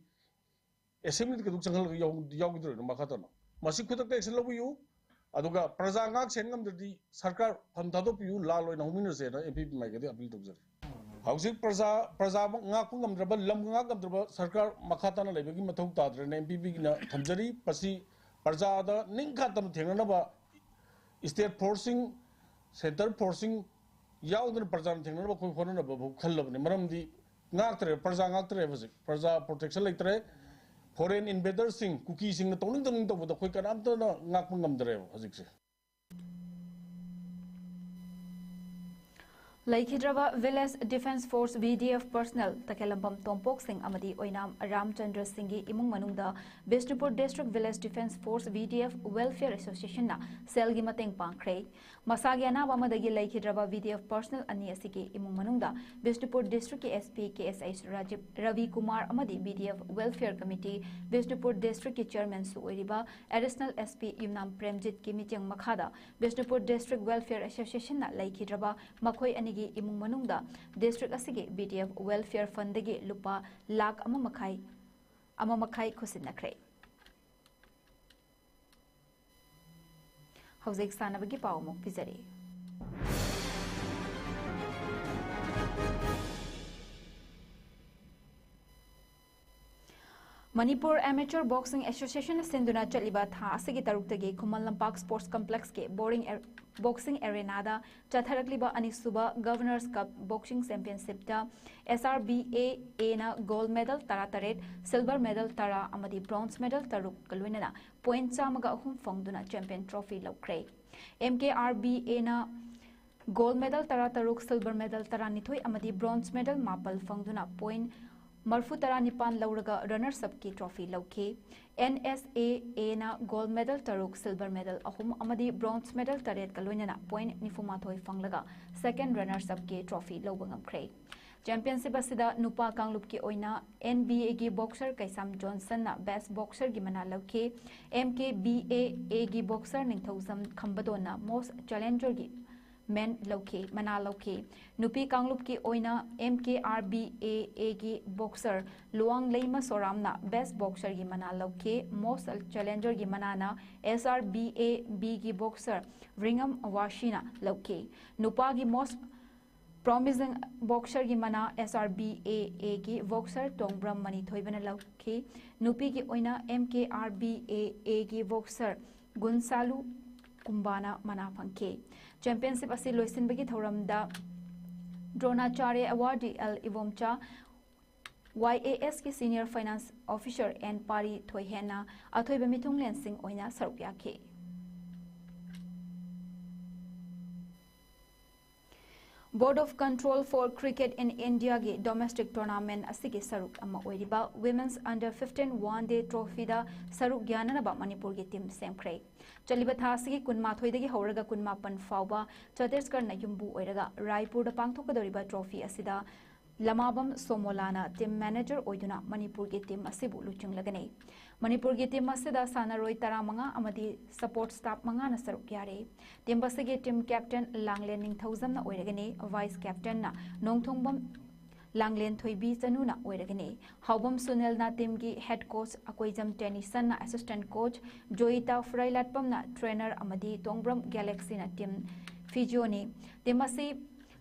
ꯑꯦꯁꯦꯝꯕ꯭ꯂꯤꯗ ꯀꯩꯗꯧ ꯆꯪꯍꯜꯂꯒ ꯌꯥꯎ- ꯌꯥꯎꯈꯤꯗꯣꯏꯅꯣ ꯃꯈꯥ ꯇꯥꯅ? ꯃꯁꯤ ꯈꯨꯗꯛꯇ ꯑꯦꯛꯁꯟ ꯂꯧꯕꯤꯌꯨ, ꯑꯗꯨꯒ ꯄ꯭ꯔꯖꯥ ꯉꯥꯛ ꯁꯦꯟ ꯉꯝꯗ꯭ꯔꯗꯤ ꯁꯔꯀꯥꯔ ꯐꯝ ꯊꯥꯗꯣꯛꯄꯤꯌꯨ, ꯂꯥꯜ ꯑꯣꯏꯅ ꯍꯧꯃꯤꯟꯅꯁꯦꯅ ꯑꯦꯝ ꯄꯤ ꯄꯤ ꯃꯥꯏꯀꯩꯗꯒꯤ ꯑꯄꯤꯜ ꯇꯧꯖꯔꯤ꯫ ꯍꯧꯖꯤꯛ ꯄ꯭ꯔꯖꯥ ꯄ꯭ꯔꯖꯥ ꯉꯥꯛꯄ ꯉꯝꯗ꯭ꯔꯕ, ꯂꯝ ꯉꯥꯛ ꯉꯝꯗ꯭ꯔꯕ ꯁꯔꯀꯥꯔ ꯃꯈꯥ ꯇꯥꯅ ꯂꯩꯕꯒꯤ ꯃꯊꯧ ꯇꯥꯗ꯭ꯔꯦꯅ ꯑꯦꯝ ꯄꯤ ꯄꯤꯅ ꯊꯝꯖꯔꯤ꯫ ꯃꯁꯤ ꯄ꯭ꯔꯖꯥꯗ ꯅꯤꯡꯈꯥ ꯇꯝꯅ ꯊꯦꯡꯅꯅꯕ ꯁ꯭ꯇꯦꯠ ꯐꯣꯔꯁꯁꯤꯡ, ꯁꯦꯟꯇꯔ ꯐꯣꯔꯁꯁꯤꯡ ꯌꯥꯎꯗꯅ ꯄ꯭ꯔꯖꯥꯅ ꯊꯦꯡꯅꯅꯕ ꯑꯩꯈꯣꯏ ꯍꯣꯠꯅꯅꯕ ꯐꯥꯎ ꯈꯜꯂꯕꯅꯤ꯫ ꯃꯔꯝꯗꯤ ꯉꯥꯛꯇ꯭ꯔꯦ, ꯄ꯭ꯔꯖꯥ ꯉꯥꯛꯇ꯭ꯔꯦ ꯍꯧꯖꯤꯛ꯫ ꯄ꯭ꯔꯖꯥ ꯄ꯭ꯔꯣꯇꯦꯛꯁꯟ ꯂꯩꯇ꯭ꯔꯦ꯫ ꯐꯣꯔꯦꯟ ꯏꯟꯚꯦꯗꯔꯁꯤꯡ, ꯀꯨꯀꯤꯁꯤꯡꯅ ꯇꯧꯅꯤꯡ ꯇꯧꯅꯤꯡ ꯇꯧꯕꯗ ꯑꯩꯈꯣꯏ ꯀꯅꯥꯝꯇꯅ ꯉꯥꯛꯄ ꯉꯝꯗ꯭ꯔꯦꯕ ꯍꯧꯖꯤꯛꯁꯦ꯫ ꯂꯩꯈꯤꯗ꯭ꯔꯕ village defence force, V D F, personnel ꯇꯈꯦꯂꯝꯕꯝ ꯇꯣꯝꯄꯣꯛ ꯁꯤꯡ ꯑꯃꯗꯤ ꯑꯣꯏꯅꯥꯝ ꯔꯥꯝꯆꯟꯗ꯭ꯔ ꯁꯤꯡꯒꯤ ꯏꯃꯨꯡ ꯃꯅꯨꯡꯗ Bishnupur district village defence force, V D F, welfare ꯑꯦꯁꯣꯁꯤꯌꯦꯁꯟꯅ ꯁꯦꯜꯒꯤ ꯃꯇꯦꯡ ꯄꯥꯡꯈ꯭ꯔꯦ꯫ ꯃꯁꯥꯒꯤ ꯑꯅꯥꯕ ꯑꯃꯗꯒꯤ ꯂꯩꯈꯤꯗ꯭ꯔꯕ ꯚꯤ ꯗꯤ ꯑꯦꯐ ꯄꯔꯁꯅꯦꯜ ꯑꯅꯤ ꯑꯁꯤꯒꯤ ꯏꯃꯨꯡ ꯃꯅꯨꯡꯗ ꯕꯤꯁꯅꯨꯄꯨꯔ ꯗꯤꯁꯇ꯭ꯔꯤꯛꯀꯤ ꯑꯦꯁ ꯄꯤ ꯀꯦ ꯑꯦꯁ ꯑꯩꯆ ꯔꯥꯖꯤꯕ ꯔꯕꯤ ꯀꯨꯃꯥꯔ ꯑꯃꯗꯤ V D F welfare committee Bishnupur ꯗꯤꯁꯇ꯭ꯔꯤꯛꯀꯤ ꯆꯤꯌꯔꯃꯦꯟꯁꯨ ꯑꯣꯏꯔꯤꯕ ꯑꯦꯗꯤꯁꯅꯦꯜ ꯑꯦꯁ ꯄꯤ ꯌꯨꯝꯅꯥꯝ ꯄ꯭ꯔꯦꯝꯖꯤꯠꯀꯤ ꯃꯤꯠꯌꯦꯡ ꯃꯈꯥꯗ ꯕꯤꯁꯅꯨꯄꯨꯔ ꯗꯤꯁꯇ꯭ꯔꯤꯛ ꯋꯦꯜꯐꯤꯌꯔ ꯑꯦꯁꯣꯁꯤꯌꯦꯁꯟꯅ ꯂꯩꯈꯤꯗ꯭ꯔꯕ ꯃꯈꯣꯏ ꯑꯅꯤꯒꯤ ꯏꯃꯨꯡ ꯃꯅꯨꯡꯗ ꯗꯤꯁꯇ꯭ꯔꯤꯛ ꯑꯁꯤꯒꯤ ꯚꯤ ꯗꯤ ꯑꯦꯐ ꯋꯦꯜꯐꯤꯌꯔ ꯐꯟꯗꯒꯤ ꯂꯨꯄꯥ ꯂꯥꯈ ꯑꯃ ꯃꯈꯥꯏ, ꯑꯃ ꯃꯈꯥꯏ ꯈꯨꯠꯁꯤꯟꯅꯈ꯭ꯔꯦ꯫ ꯍꯧꯖꯤꯛ ꯁꯥꯟꯅꯕꯒꯤ ꯄꯥꯎ ꯑꯃꯨꯛ ꯄꯤꯖꯔꯤ꯫ Manipur Amateur Boxing Association ꯅ ꯁꯤꯟꯗꯨꯅ ꯆꯠꯂꯤꯕ ꯊꯥ ꯑꯁꯤꯒꯤ ꯇꯔꯨꯛꯇꯒꯤ ꯈꯨꯃꯟ ꯂꯝꯄꯥꯛ Sports Complex ꯀꯤ Boring Ar-, Boxing Arena ꯗ ꯆꯠꯊꯔꯛꯂꯤꯕ ꯑꯅꯤꯁꯨꯕ Governor's Cup Boxing Championship ꯇ S R B A A ꯅ gold medal ꯇꯔꯥꯇꯔꯦꯠ, silver medal ꯇꯔꯥ ꯑꯃꯗꯤ bronze medal ꯇꯔꯨꯛꯀ ꯂꯣꯏꯅꯅ point ꯆꯥꯝꯃꯒ ꯑꯍꯨꯝ ꯐꯪꯗꯨꯅ champion trophy ꯂꯧꯈ꯭ꯔꯦ꯫ M K R B A ꯅ gold medal ꯇꯔꯥꯇꯔꯨꯛ, silver medal ꯇꯔꯥꯅꯤꯊꯣꯏ ꯑꯃꯗꯤ bronze medal ꯃꯥꯄꯜ ꯐꯪꯗꯨꯅ point ꯃꯔꯤꯐꯨ ꯇꯔꯥꯅꯤꯄꯥꯟ ꯂꯧꯔꯒ runners up ꯀꯤ trophy ꯂꯧꯈꯤ꯫ N S A A ꯅ gold medal ꯇꯔꯨꯛ, silver medal ꯑꯍꯨꯝ ꯑꯃꯗꯤ bronze medal ꯇꯔꯦꯠꯀ ꯂꯣꯏꯅꯅ point ꯅꯤꯐꯨꯃꯥꯊꯣꯏ ꯐꯪꯂꯒ second runners up ꯀꯤ trophy ꯂꯧꯕ ꯉꯝꯈ꯭ꯔꯦ꯫ Championship ꯑꯁꯤꯗ ꯅꯨꯄꯥ ꯀꯥꯡꯂꯨꯞꯀꯤ ꯑꯣꯏꯅ N B A ꯒꯤ boxer ꯀꯩꯁꯥꯝ ꯖꯣꯟꯁꯟꯅ best boxer ꯒꯤ ꯃꯅꯥ ꯂꯧꯈꯤ꯫ M K B A A ꯒꯤ boxer ꯅꯤꯡꯊꯧꯖꯝ ꯈꯝꯕꯗꯣꯟꯅ most challenger ꯒꯤ man ꯂꯧꯈꯤ, ꯃꯅꯥ ꯂꯧꯈꯤ꯫ ꯅꯨꯄꯤ ꯀꯥꯡꯂꯨꯞꯀꯤ ꯑꯣꯏꯅ M K R B A A ꯒꯤ boxer ꯂꯨꯋꯥꯡꯂꯩꯃ ꯁꯣꯔꯥꯝꯅ best boxer ꯒꯤ ꯃꯅꯥ ꯂꯧꯈꯤ꯫ Most challenger ꯒꯤ ꯃꯅꯥꯅ S R B A B ꯒꯤ boxer ꯔꯤꯉꯝ ꯋꯥꯁꯤꯅ ꯂꯧꯈꯤ꯫ ꯅꯨꯄꯥꯒꯤ most promising boxer ꯒꯤ ꯃꯅꯥ S R B A A ꯒꯤ boxer ꯇꯣꯡꯕ꯭ꯔꯝ ꯃꯅꯤꯊꯣꯏꯕꯅ ꯂꯧꯈꯤ꯫ ꯅꯨꯄꯤꯒꯤ ꯑꯣꯏꯅ M K R B A A ꯒꯤ boxer ꯒꯨꯟꯁꯥꯂꯨ ꯀꯨꯝꯕꯥꯅ ꯃꯅꯥ ꯐꯪꯈꯤ꯫ Championship ꯑꯁꯤ ꯂꯣꯏꯁꯤꯟꯕꯒꯤ ꯊꯧꯔꯝꯗ Dronacharya Awardee L Ibomcha, Y A S ꯀꯤ senior finance officer N ꯄꯥꯔꯤ ꯊꯣꯏꯍꯦꯟꯅ ꯑꯊꯣꯏꯕ ꯃꯤꯊꯨꯡꯂꯦꯟꯁꯤꯡ ꯑꯣꯏꯅ ꯁꯔꯨꯛ ꯌꯥꯈꯤ꯫ Board of Control for Cricket in India ꯒꯤ domestic tournament ꯑꯁꯤꯒꯤ ꯁꯔꯨꯛ ꯑꯃ ꯑꯣꯏꯔꯤꯕ Women's Under fifteen One Day Trophy ꯗ ꯁꯔꯨꯛ ꯌꯥꯅꯅꯕ ꯃꯅꯤꯄꯨꯔꯒꯤ team ꯁꯦꯝꯈ꯭ꯔꯦ꯫ ꯆꯠꯂꯤꯕ ꯊꯥ ꯑꯁꯤꯒꯤ ꯀꯨꯟꯃꯥꯊꯣꯏꯗꯒꯤ ꯍꯧꯔꯒ ꯀꯨꯟꯃꯥꯄꯟ ꯐꯥꯎꯕ ꯆꯇꯤꯁꯒꯔꯅ ꯌꯨꯝꯕꯨ ꯑꯣꯏꯔꯒ ꯔꯥꯏꯄꯨꯔꯗ ꯄꯥꯡꯊꯣꯛꯀꯗꯧꯔꯤꯕ trophy ꯑꯁꯤꯗ ꯂꯃꯥꯕꯝ ꯁꯣꯃꯣꯂꯥꯅ team manager ꯑꯣꯏꯗꯨꯅ ꯃꯅꯤꯄꯨꯔꯒꯤ team ꯑꯁꯤꯕꯨ ꯂꯨꯆꯤꯡꯂꯒꯅꯤ꯫ ꯃꯅꯤꯄꯨꯔꯒꯤ team ꯑꯁꯤꯗ ꯁꯥꯟꯅꯔꯣꯏ ꯇꯔꯥꯃꯉꯥ ꯑꯃꯗꯤ support staff ꯃꯉꯥꯅ ꯁꯔꯨꯛ ꯌꯥꯔꯤ꯫ Team ꯑꯁꯤꯒꯤ team captain ꯂꯥꯡꯂꯦꯟ ꯅꯤꯡꯊꯧꯖꯝꯅ ꯑꯣꯏꯔꯒꯅꯤ, vice captain ꯅ ꯅꯣꯡꯊꯣꯡꯕꯝ ꯂꯥꯡꯂꯦꯟ ꯊꯣꯏꯕꯤ ꯆꯅꯨꯅ ꯑꯣꯏꯔꯒꯅꯤ꯫ ꯍꯥꯎꯕꯝ ꯁꯨꯅꯤꯜꯅ team ꯒꯤ head coach, Akoijam ꯇꯦꯅꯤꯁꯟꯅ assistant coach, ꯖꯣꯌꯤꯇꯥ ꯐꯨꯔꯩꯂꯥꯠꯄꯝꯅ trainer ꯑꯃꯗꯤ ꯇꯣꯡꯕ꯭ꯔꯝ ꯒꯦꯂꯦꯛꯁꯤꯅ team physio ꯅꯤ꯫ Team ꯑꯁꯤ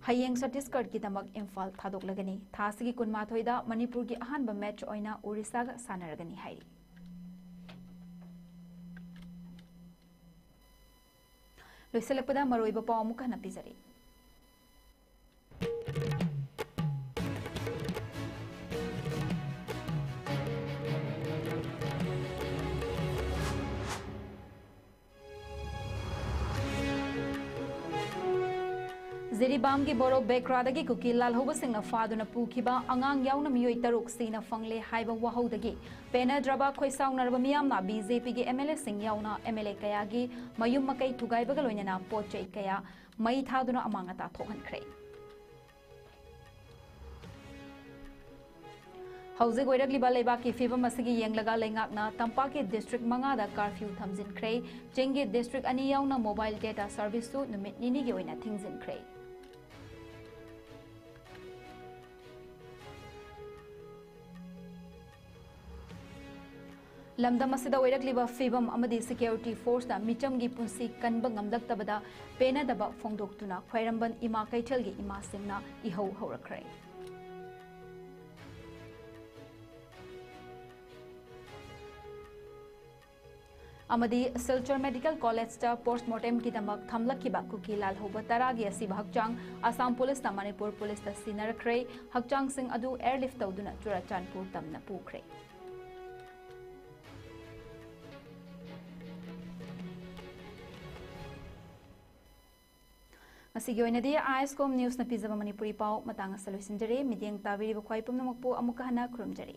ꯍꯌꯦꯡ ꯆꯇꯤꯁꯒꯔꯒꯤꯗꯃꯛ ꯏꯝꯐꯥꯜ ꯊꯥꯗꯣꯛꯂꯒꯅꯤ꯫ ꯊꯥ ꯑꯁꯤꯒꯤ ꯀꯨꯟꯃꯥꯊꯣꯏꯗ ꯃꯅꯤꯄꯨꯔꯒꯤ ꯑꯍꯥꯟꯕ ꯃꯦꯆ ꯑꯣꯏꯅ ꯎꯔꯤꯁꯥꯒ ꯁꯥꯟꯅꯔꯒꯅꯤ ꯍꯥꯏꯔꯤ꯫ ꯂꯣꯏꯁꯤꯜꯂꯛꯄꯗ ꯃꯔꯨꯑꯣꯏꯕ ꯄꯥꯎ ꯑꯃꯨꯛ ꯍꯟꯅ ꯄꯤꯖꯔꯤ꯫ ꯖꯤꯔꯤꯕꯥꯝꯒꯤ ꯕꯣꯔꯣ ꯕꯦꯀ꯭ꯔꯥꯗꯒꯤ ꯀꯨꯀꯤ ꯂꯥꯜꯍꯧꯕꯁꯤꯡꯅ ꯐꯥꯗꯨꯅ ꯄꯨꯈꯤꯕ ꯑꯉꯥꯡ ꯌꯥꯎꯅ ꯃꯤꯑꯣꯏ ꯇꯔꯨꯛ ꯁꯤꯅ ꯐꯪꯂꯦ ꯍꯥꯏꯕ ꯋꯥꯍꯧꯗꯒꯤ ꯄꯦꯟꯅꯗ꯭ꯔꯕ ꯈꯣꯏꯁꯥꯎꯅꯔꯕ ꯃꯤꯌꯥꯝꯅ ꯕꯤ ꯖꯦ ꯄꯤꯒꯤ ꯑꯦꯝ ꯑꯦꯜ ꯑꯦꯁꯤꯡ ꯌꯥꯎꯅ ꯑꯦꯝ ꯑꯦꯜ ꯑꯦ ꯀꯌꯥꯒꯤ ꯃꯌꯨꯝ ꯃꯀꯩ ꯊꯨꯒꯥꯏꯕꯒ ꯂꯣꯏꯅꯅ ꯄꯣꯠ ꯆꯩ ꯀꯌꯥ ꯃꯩ ꯊꯥꯗꯨꯅ ꯑꯃꯥꯡ ꯑꯇꯥ ꯊꯣꯛꯍꯟꯈ꯭ꯔꯦ꯫ ꯍꯧꯖꯤꯛ ꯑꯣꯏꯔꯛꯂꯤꯕ ꯂꯩꯕꯥꯛꯀꯤ ꯐꯤꯕꯝ ꯑꯁꯤꯒꯤ ꯌꯦꯡꯂꯒ ꯂꯩꯉꯥꯛꯅ ꯇꯝꯄꯥꯛꯀꯤ ꯗꯤꯁꯇ꯭ꯔꯤꯛ ꯃꯉꯥꯗ ꯀꯥꯔꯐ꯭ꯌꯨ ꯊꯝꯖꯤꯟꯈ꯭ꯔꯦ꯫ ꯆꯤꯡꯒꯤ ꯗꯤꯁꯇ꯭ꯔꯤꯛ ꯑꯅꯤ ꯌꯥꯎꯅ ꯃꯣꯕꯥꯏꯜ ꯗꯦꯇꯥ ꯁꯔꯚꯤꯁꯁꯨ ꯅꯨꯃꯤꯠ ꯅꯤꯅꯤꯒꯤ ꯑꯣꯏꯅ ꯊꯤꯡꯖꯤꯟꯈ꯭ꯔꯦ꯫ ꯂꯝꯗꯝ ꯑꯁꯤꯗ ꯑꯣꯏꯔꯛꯂꯤꯕ ꯐꯤꯕꯝ ꯑꯃꯗꯤ ꯁꯦꯀ꯭ꯌꯨꯔꯤꯇꯤ ꯐꯣꯔꯁꯅ ꯃꯤꯆꯝꯒꯤ ꯄꯨꯟꯁꯤ ꯀꯟꯕ ꯉꯝꯂꯛꯇꯕꯗ ꯄꯦꯟꯅꯗꯕ ꯐꯣꯡꯗꯣꯛꯇꯨꯅ ꯈ꯭ꯋꯥꯏꯔꯝꯕꯟ ꯏꯃꯥ ꯀꯩꯊꯦꯜꯒꯤ ꯏꯃꯥꯁꯤꯡꯅ ꯏꯍꯧ ꯍꯧꯔꯛꯈ꯭ꯔꯦ꯫ ꯑꯃꯗꯤ ꯁꯤꯜꯆꯔ ꯃꯦꯗꯤꯀꯦꯜ ꯀꯣꯂꯦꯖꯇ ꯄꯣꯁ꯭ꯠꯃꯣꯔꯇꯦꯝꯒꯤꯗꯃꯛ ꯊꯝꯂꯛꯈꯤꯕ ꯀꯨꯀꯤ ꯂꯥꯜꯍꯧꯕ ꯇꯔꯥꯒꯤ ꯑꯁꯤꯕ ꯍꯛꯆꯥꯡ ꯑꯁꯥꯝ ꯄꯨꯂꯤꯁꯅ ꯃꯅꯤꯄꯨꯔ ꯄꯨꯂꯤꯁꯇ ꯁꯤꯟꯅꯔꯛꯈ꯭ꯔꯦ꯫ ꯍꯛꯆꯥꯡꯁꯤꯡ ꯑꯗꯨ ꯑꯦꯌꯔꯂꯤꯐ ꯇꯧꯗꯨꯅ ꯆꯨꯔꯆꯥꯟꯄꯨꯔ ꯇꯝꯅ ꯄꯨꯈ꯭ꯔꯦ꯫ ꯉꯁꯤꯒꯤ ꯑꯣꯏꯅꯗꯤ ꯑꯥꯏ ꯑꯦꯁ ꯀꯣꯝ ꯅ꯭ꯌꯨꯁꯅ ꯄꯤꯖꯕ ꯃꯅꯤꯄꯨꯔꯤ ꯄꯥꯎ ꯃꯇꯥꯡ ꯑꯁꯤꯗ ꯂꯣꯏꯁꯤꯟꯖꯔꯦ꯫ ꯃꯤꯠꯌꯦꯡ ꯇꯥꯕꯤꯔꯤꯕ ꯈ꯭ꯋꯥꯏ ꯄꯨꯝꯅꯃꯛꯄꯨ ꯑꯃꯨꯛꯀ ꯍꯟꯅ ꯈꯨꯔꯨꯝꯖꯔꯤ꯫